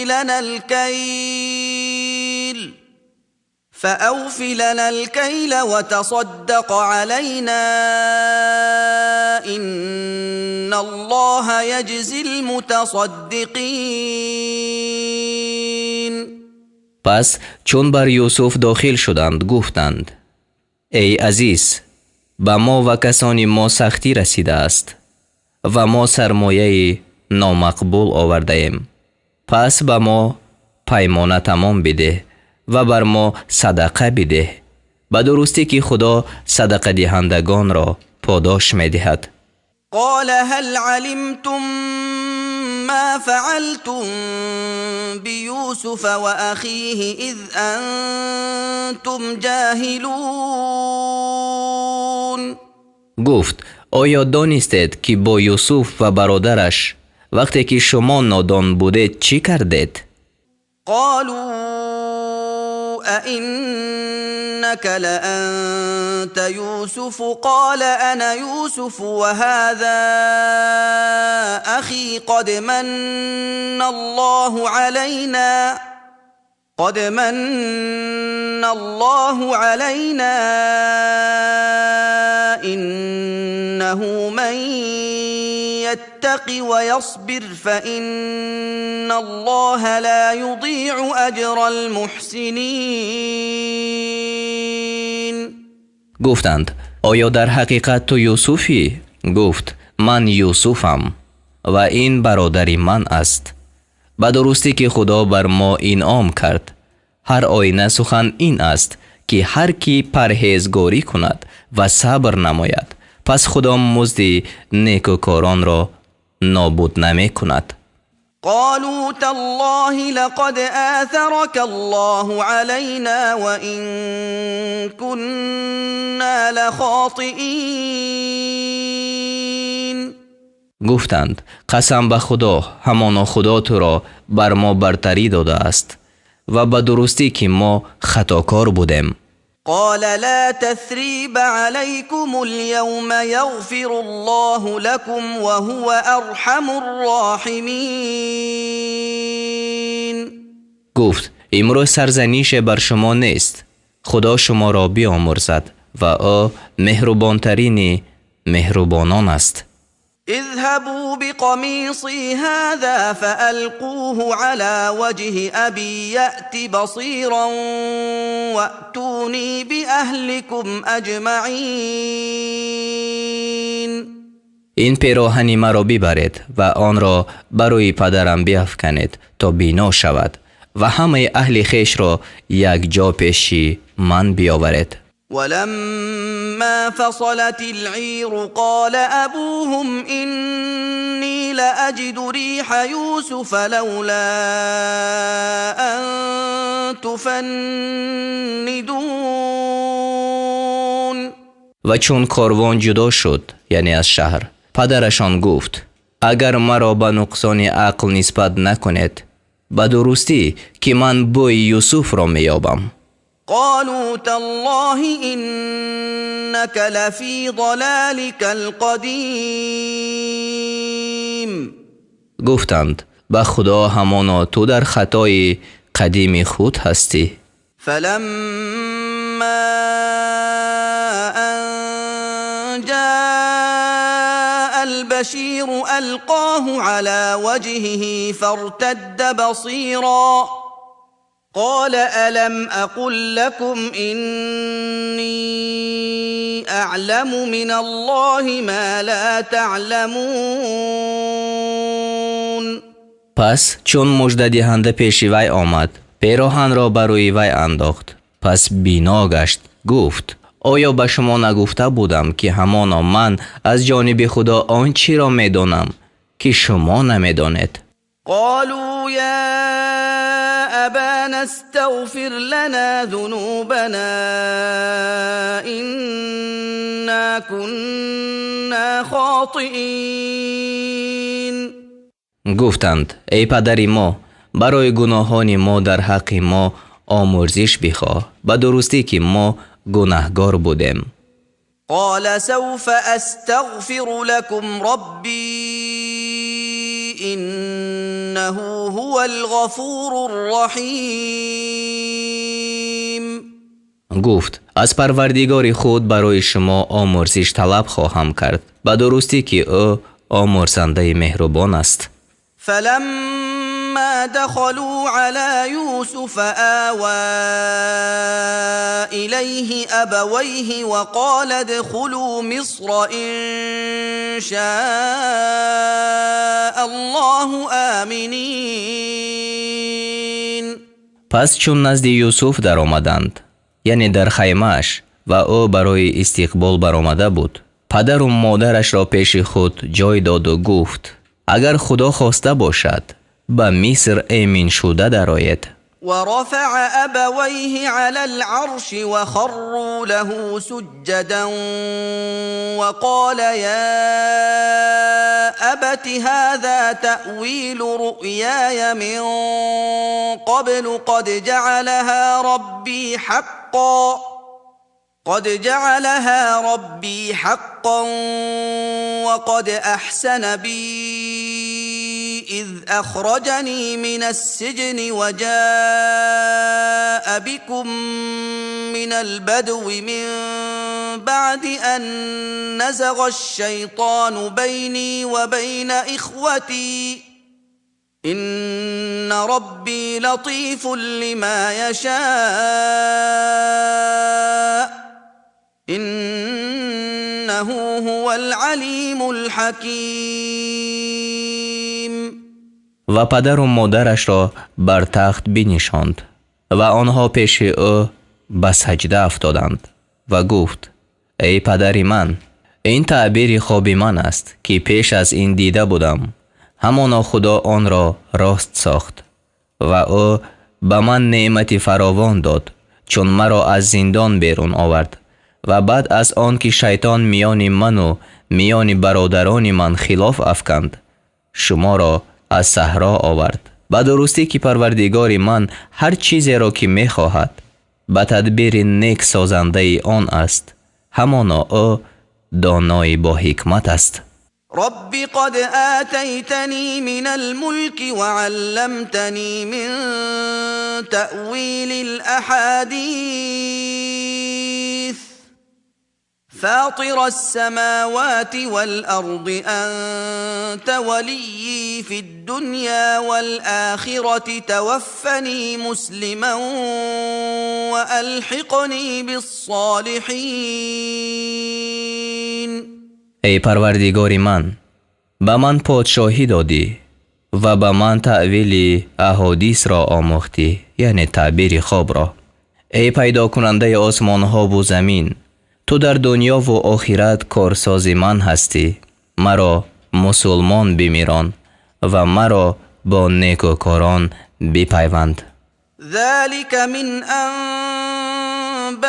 لنا الكيل وتصدق علينا إن الله يجزي المتصدقين.
Пас чун бар Юсуф дохил шуданд, гуфтанд: «Эй азиз, ба мо ва касони мо сахтӣ расидааст ва мо сармояи номақбул овардаем. Пас ба мо паймона тамом бидеҳ ва бар мо садақа бидеҳ. Ба дурустӣ, ки Худо садақадиҳандагонро подош медиҳад».
قال هل علمتم ما فعلتم بيوسف وأخيه إذ أنتم جاهلون؟
Гуфт: «Оё донистед, ки бо Юсуф ва бародараш, вақте ки шумо нодон будед, чӣ кардед?»
قالوا أئنك لأنت يوسف؟ قال أنا يوسف وهذا أخي، قد من الله علينا، إنه من يتق ويصبر فإن الله لا يضيع أجر المحسنين.
Гуфтанд: «Оё дар ҳақиқат ту Юсуфӣ?» Гуфт: «Ман Юсуфам ва ин бародари ман аст. Ба дурустӣ, ки Худо бар мо инъом кард. Ҳар оина сухан ин аст, ки ҳар кӣ парҳезгорӣ кунад ва сабр намояд, пас Худо музди некӯкоронро нобуд намекунад».
قالوا تالله لقد آثرك الله علينا وإن كنا لخاطئين.
Гуфтанд: «Қасам ба Худо, ҳамоно Худо туро бар мо бартарӣ додааст ва ба дурустӣ, ки мо хатокор будем».
قال لا تثريب عليكم اليوم، يغفر الله لكم وهو أرحم الراحمين.
Гуфт: «Имрӯз сарзанише бар шумо нест. Худо шуморо биомӯрзад ва ӯ меҳрубонтарини меҳрубонон аст».
اذهبوا بقميصي هذا فألقوه على وجه أبي يأت بصيرا وأتوني بأهلكم أجمعين.
Ин пероҳани маро бибаред ва онро ба рӯи падарам биафканед, то бино шавад, ва ҳамаи аҳли хешро якҷо пеши ман биёваред.
ولما فصلت العير قال أبوهم إني لأجد ريح يوسف لولا أن تفندون.
Ва чун корвон ҷудо шуд, яъне аз шаҳр, падарашон гуфт: «Агар маро ба нуқсони ақл нисбат накунед, ба дурустӣ, ки ман бӯи Юсуфро меёбам».
قالوا تالله إنك لفي ضلالك القديم.
Гуфтанд: «Ба Худо, ҳамоно ту дар хатои қадими худ ҳастӣ».
فلما أن جاء البشير ألقاه على وجهه فارتد بصيرا، قال ألم أقل لكم إني أعلم من الله ما لا تعلمون.
Пас чун муждадиҳанда пеши вай омад, пероҳанро ба рӯи вай андохт, пас бино гашт. Гуфт: «Оё ба шумо нагуфта будам, ки ҳамоно ман аз ҷониби Худо он чиро медонам, ки шумо намедонед?»
قالوا يا أبانا استغفر لنا ذنوبنا إنا كنا خاطئين.
Гуфтанд: «Эй падари мо, барои гуноҳони мо дар ҳаққи мо омӯрзиш бихоҳ. Ба дурустӣ, ки мо Гунаҳгор будем.
قال سوف أستغفر لكم ربي إنه هو الغفور الرحيم.
Гуфт: аз Парвардигори худ барои шумо омӯрзиш талаб хоҳам кард, ба дурустӣ ки ӯ омӯрзандаи меҳрубон аст.
فلما دخلوا على يوسف آوى إليه أبويه وقال ادخلوا مصر إن شاء الله آمنين.
Пас чун назди Юсуф даромаданд, яъне дар хаймааш, ва ӯ барои истиқбол баромада буд, падару модарашро пеши худ ҷой доду гуфт: агар Худо хоста бошад, ба Миср эминшуда дароед.
ورفع أبويه على العرش وخروا له سجدا وقال يا أبت هذا تأويل رؤياي من قبل قد جعلها ربي حقا وقد أحسن بي إذ أخرجني من السجن وجاء بكم من البدو من بعد أن نزغ الشيطان بيني وبين إخوتي إن ربي لطيف لما يشاء إنه هو العليم الحكيم.
Ва падару модарашро бар тахт бинишонд ва онҳо пеши ӯ ба саҷда афтоданд ва гуфт: эй падари ман, ин таъбири хоби ман аст, ки пеш аз ин дида будам. Ҳамоно Худо онро рост сохт ва ӯ ба ман неъмати фаровон дод, чун маро аз зиндон берун овард ва баъд аз он ки шайтон миёни ману миёни бародарони ман хилоф афканд, шуморо аз саҳро овард. Ба дурустӣ ки Парвардигори ман ҳар чизеро ки мехоҳад, ба тадбири нек созандаи он аст. Ҳамоно ӯ донои боҳикмат аст.
رب قد آتيتني من الملك وعلمتني من تأويل الأحاديث فاطر السماوات والأرض أنت وليي في الدنيا والآخرة توفني مسلما وألحقني بالصالحين.
Эй Парвардигори ман, ба ман подшоҳӣ додӣ ва ба ман таъвили аҳодисро омӯхтӣ, яъне таъбири хобро. Эй пайдокунандаи осмонҳову замин, ту дар дунёву охират корсози ман ҳастӣ. Маро мусулмон бимирон ва маро бо некӯкорон бипайванд.
ذلك من أنباء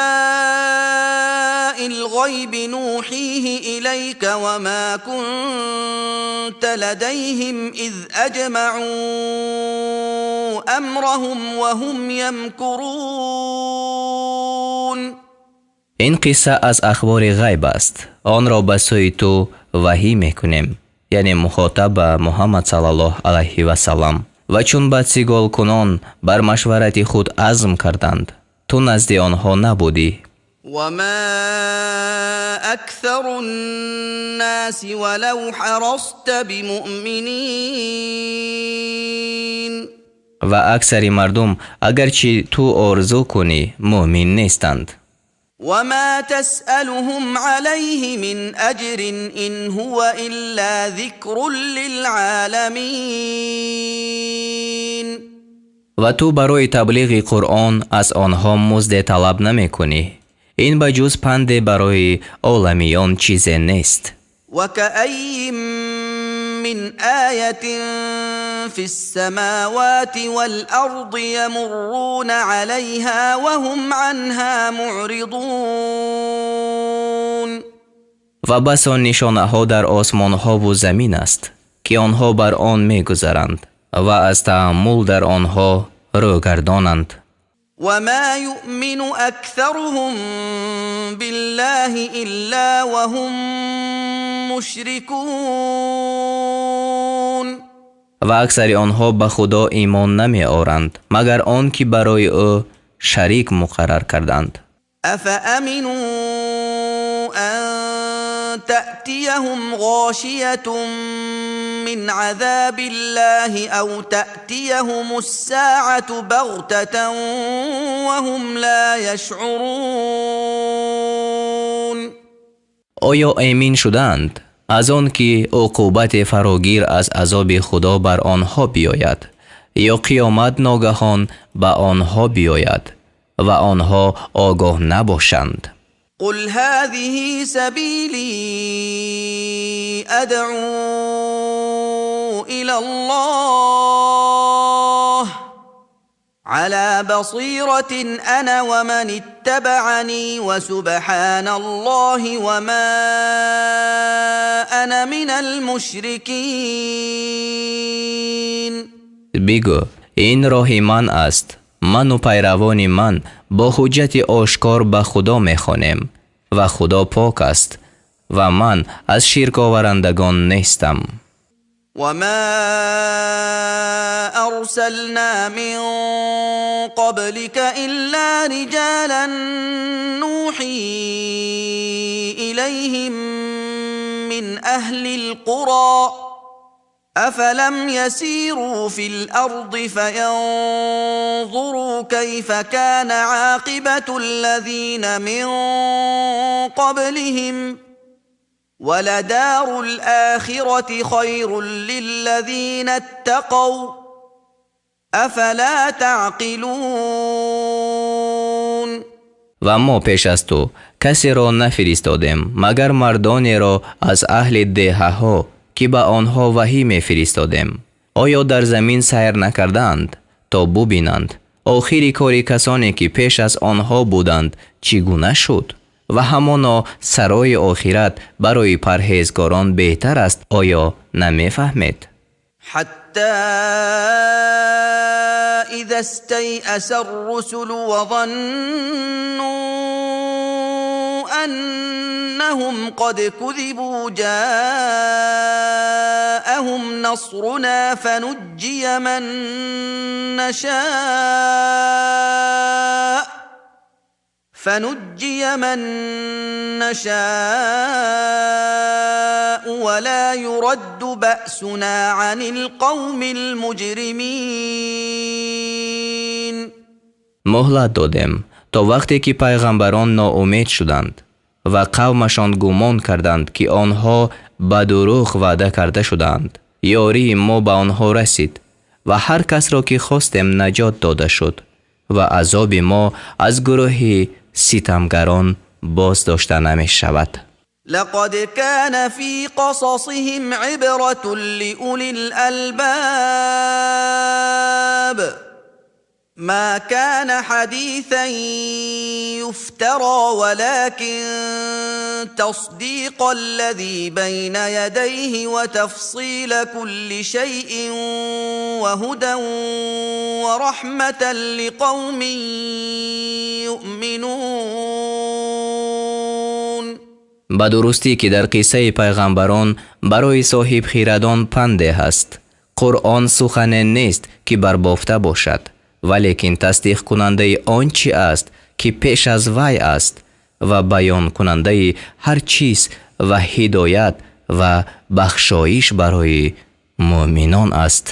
الغيب نوحيه إليك وما كنت لديهم إذ أجمعوا أمرهم وهم يمكرون.
Ин қисса аз ахбори ғайб аст, онро ба сӯи ту ваҳӣ мекунем, яъне мухотаб ба Муҳаммад саллаллоҳ алайҳи васаллам. Ва чун бадсиголкунон бар машварати худ азм карданд, ту назди онҳо набудӣ.
وما أكثر الناس ولو حرصت بمؤمنين.
Ва аксари мардум, агарчи ту орзу кунӣ, мӯъмин нестанд.
وما تسألهم عليه من أجر إن هو إلا ذكر للعالمين.
Ва ту барои таблиғи Қуръон аз онҳо музде талаб намекунӣ. Ин ба ҷуз панде барои оламиён чизе нест.
وكأي من آية في السماوات والأرض يمرون عليها وهم عنها معرضون.
Ва басо нишонаҳо дар осмонҳову замин аст, ки онҳо бар он мегузаранд ва аз тааммул дар онҳо рӯгардонанд.
وما يؤمن أكثرهم بالله إلا وهم مشركون.
Ва аксари онҳо ба Худо имон намеоранд, магар он ки барои ӯ шарик муқаррар карданд.
أفأمنوا أن تأتيهم غاشية من عذاب الله أو تأتيهم الساعة بغتة وهم لا يشعرون؟
Оё эмин шудаанд аз он ки уқубати фарогир аз азоби Худо бар онҳо биёяд ё қиёмат ногаҳон ба онҳо биёяд ва онҳо огоҳ набошанд?
قل هذه سبيلي أدعو إلى الله على بصيرة أنا ومن اتبعني، وسبحان الله وما أنا من المشركين.
Бигӯ: ин роҳи ман аст. Ману пайравони ман бо ҳуҷҷати ошкор ба Худо мехонем, ва Худо пок аст, ва ман аз ширковарандагон нестам.
وما أرسلنا من قبلك إلا رجالا نوحي إليهم من أهل القرى. أفلم يسيروا في الأرض فينظروا كيف كان عاقبة الذين من قبلهم؟ ولدار الآخرة خير للذين اتقوا، أفلا تعقلون؟
Ва мо пеш аз ту касеро нафиристодем, магар мардонеро аз аҳли деҳаҳо, ки ба онҳо ваҳӣ мефиристодем. Оё дар замин сайр накардаанд, то бубинанд, охири кори касоне ки пеш аз онҳо буданд, чӣ гуна шуд? Ва ҳамоно сарои охират барои парҳезгорон беҳтар аст. Оё намефаҳмед?
حتى إذا استيأس الرسل وظنوا أنهم قد كذبوا جاءهم نصرنا فنجي من نشاء ولا يرد بأسنا عن القوم المجرمين.
Муҳлат додем, то вақте ки пайғамбарон ноумед шуданд ва қавмашон гумон карданд, ки онҳо ба дурӯғ ваъда карда шудаанд. Ёрии мо ба онҳо расид, ва ҳар касро ки хостем, наҷот дода шуд, ва азоби мо аз гурӯҳи ситамгарон боз дошта намешавад.
لقد كان في قصصهم عبرة لأولي الألباب. ما كان حديثا يفترى، ولكن تصديق الذي بين يديه وتفصيل كل شيء وهدى ورحمة لقوم يؤمنون.
Ба дурустӣ ки дар қиссаи пайғамбарон барои соҳибхирадон панде ҳаст. Қуръон сухане нест, ки барбофта бошад, валекин тасдиқкунандаи он чӣ аст, ки пеш аз вай аст, ва баёнкунандаи ҳар чиз, ва ҳидоят ва бахшоиш барои муъминон аст.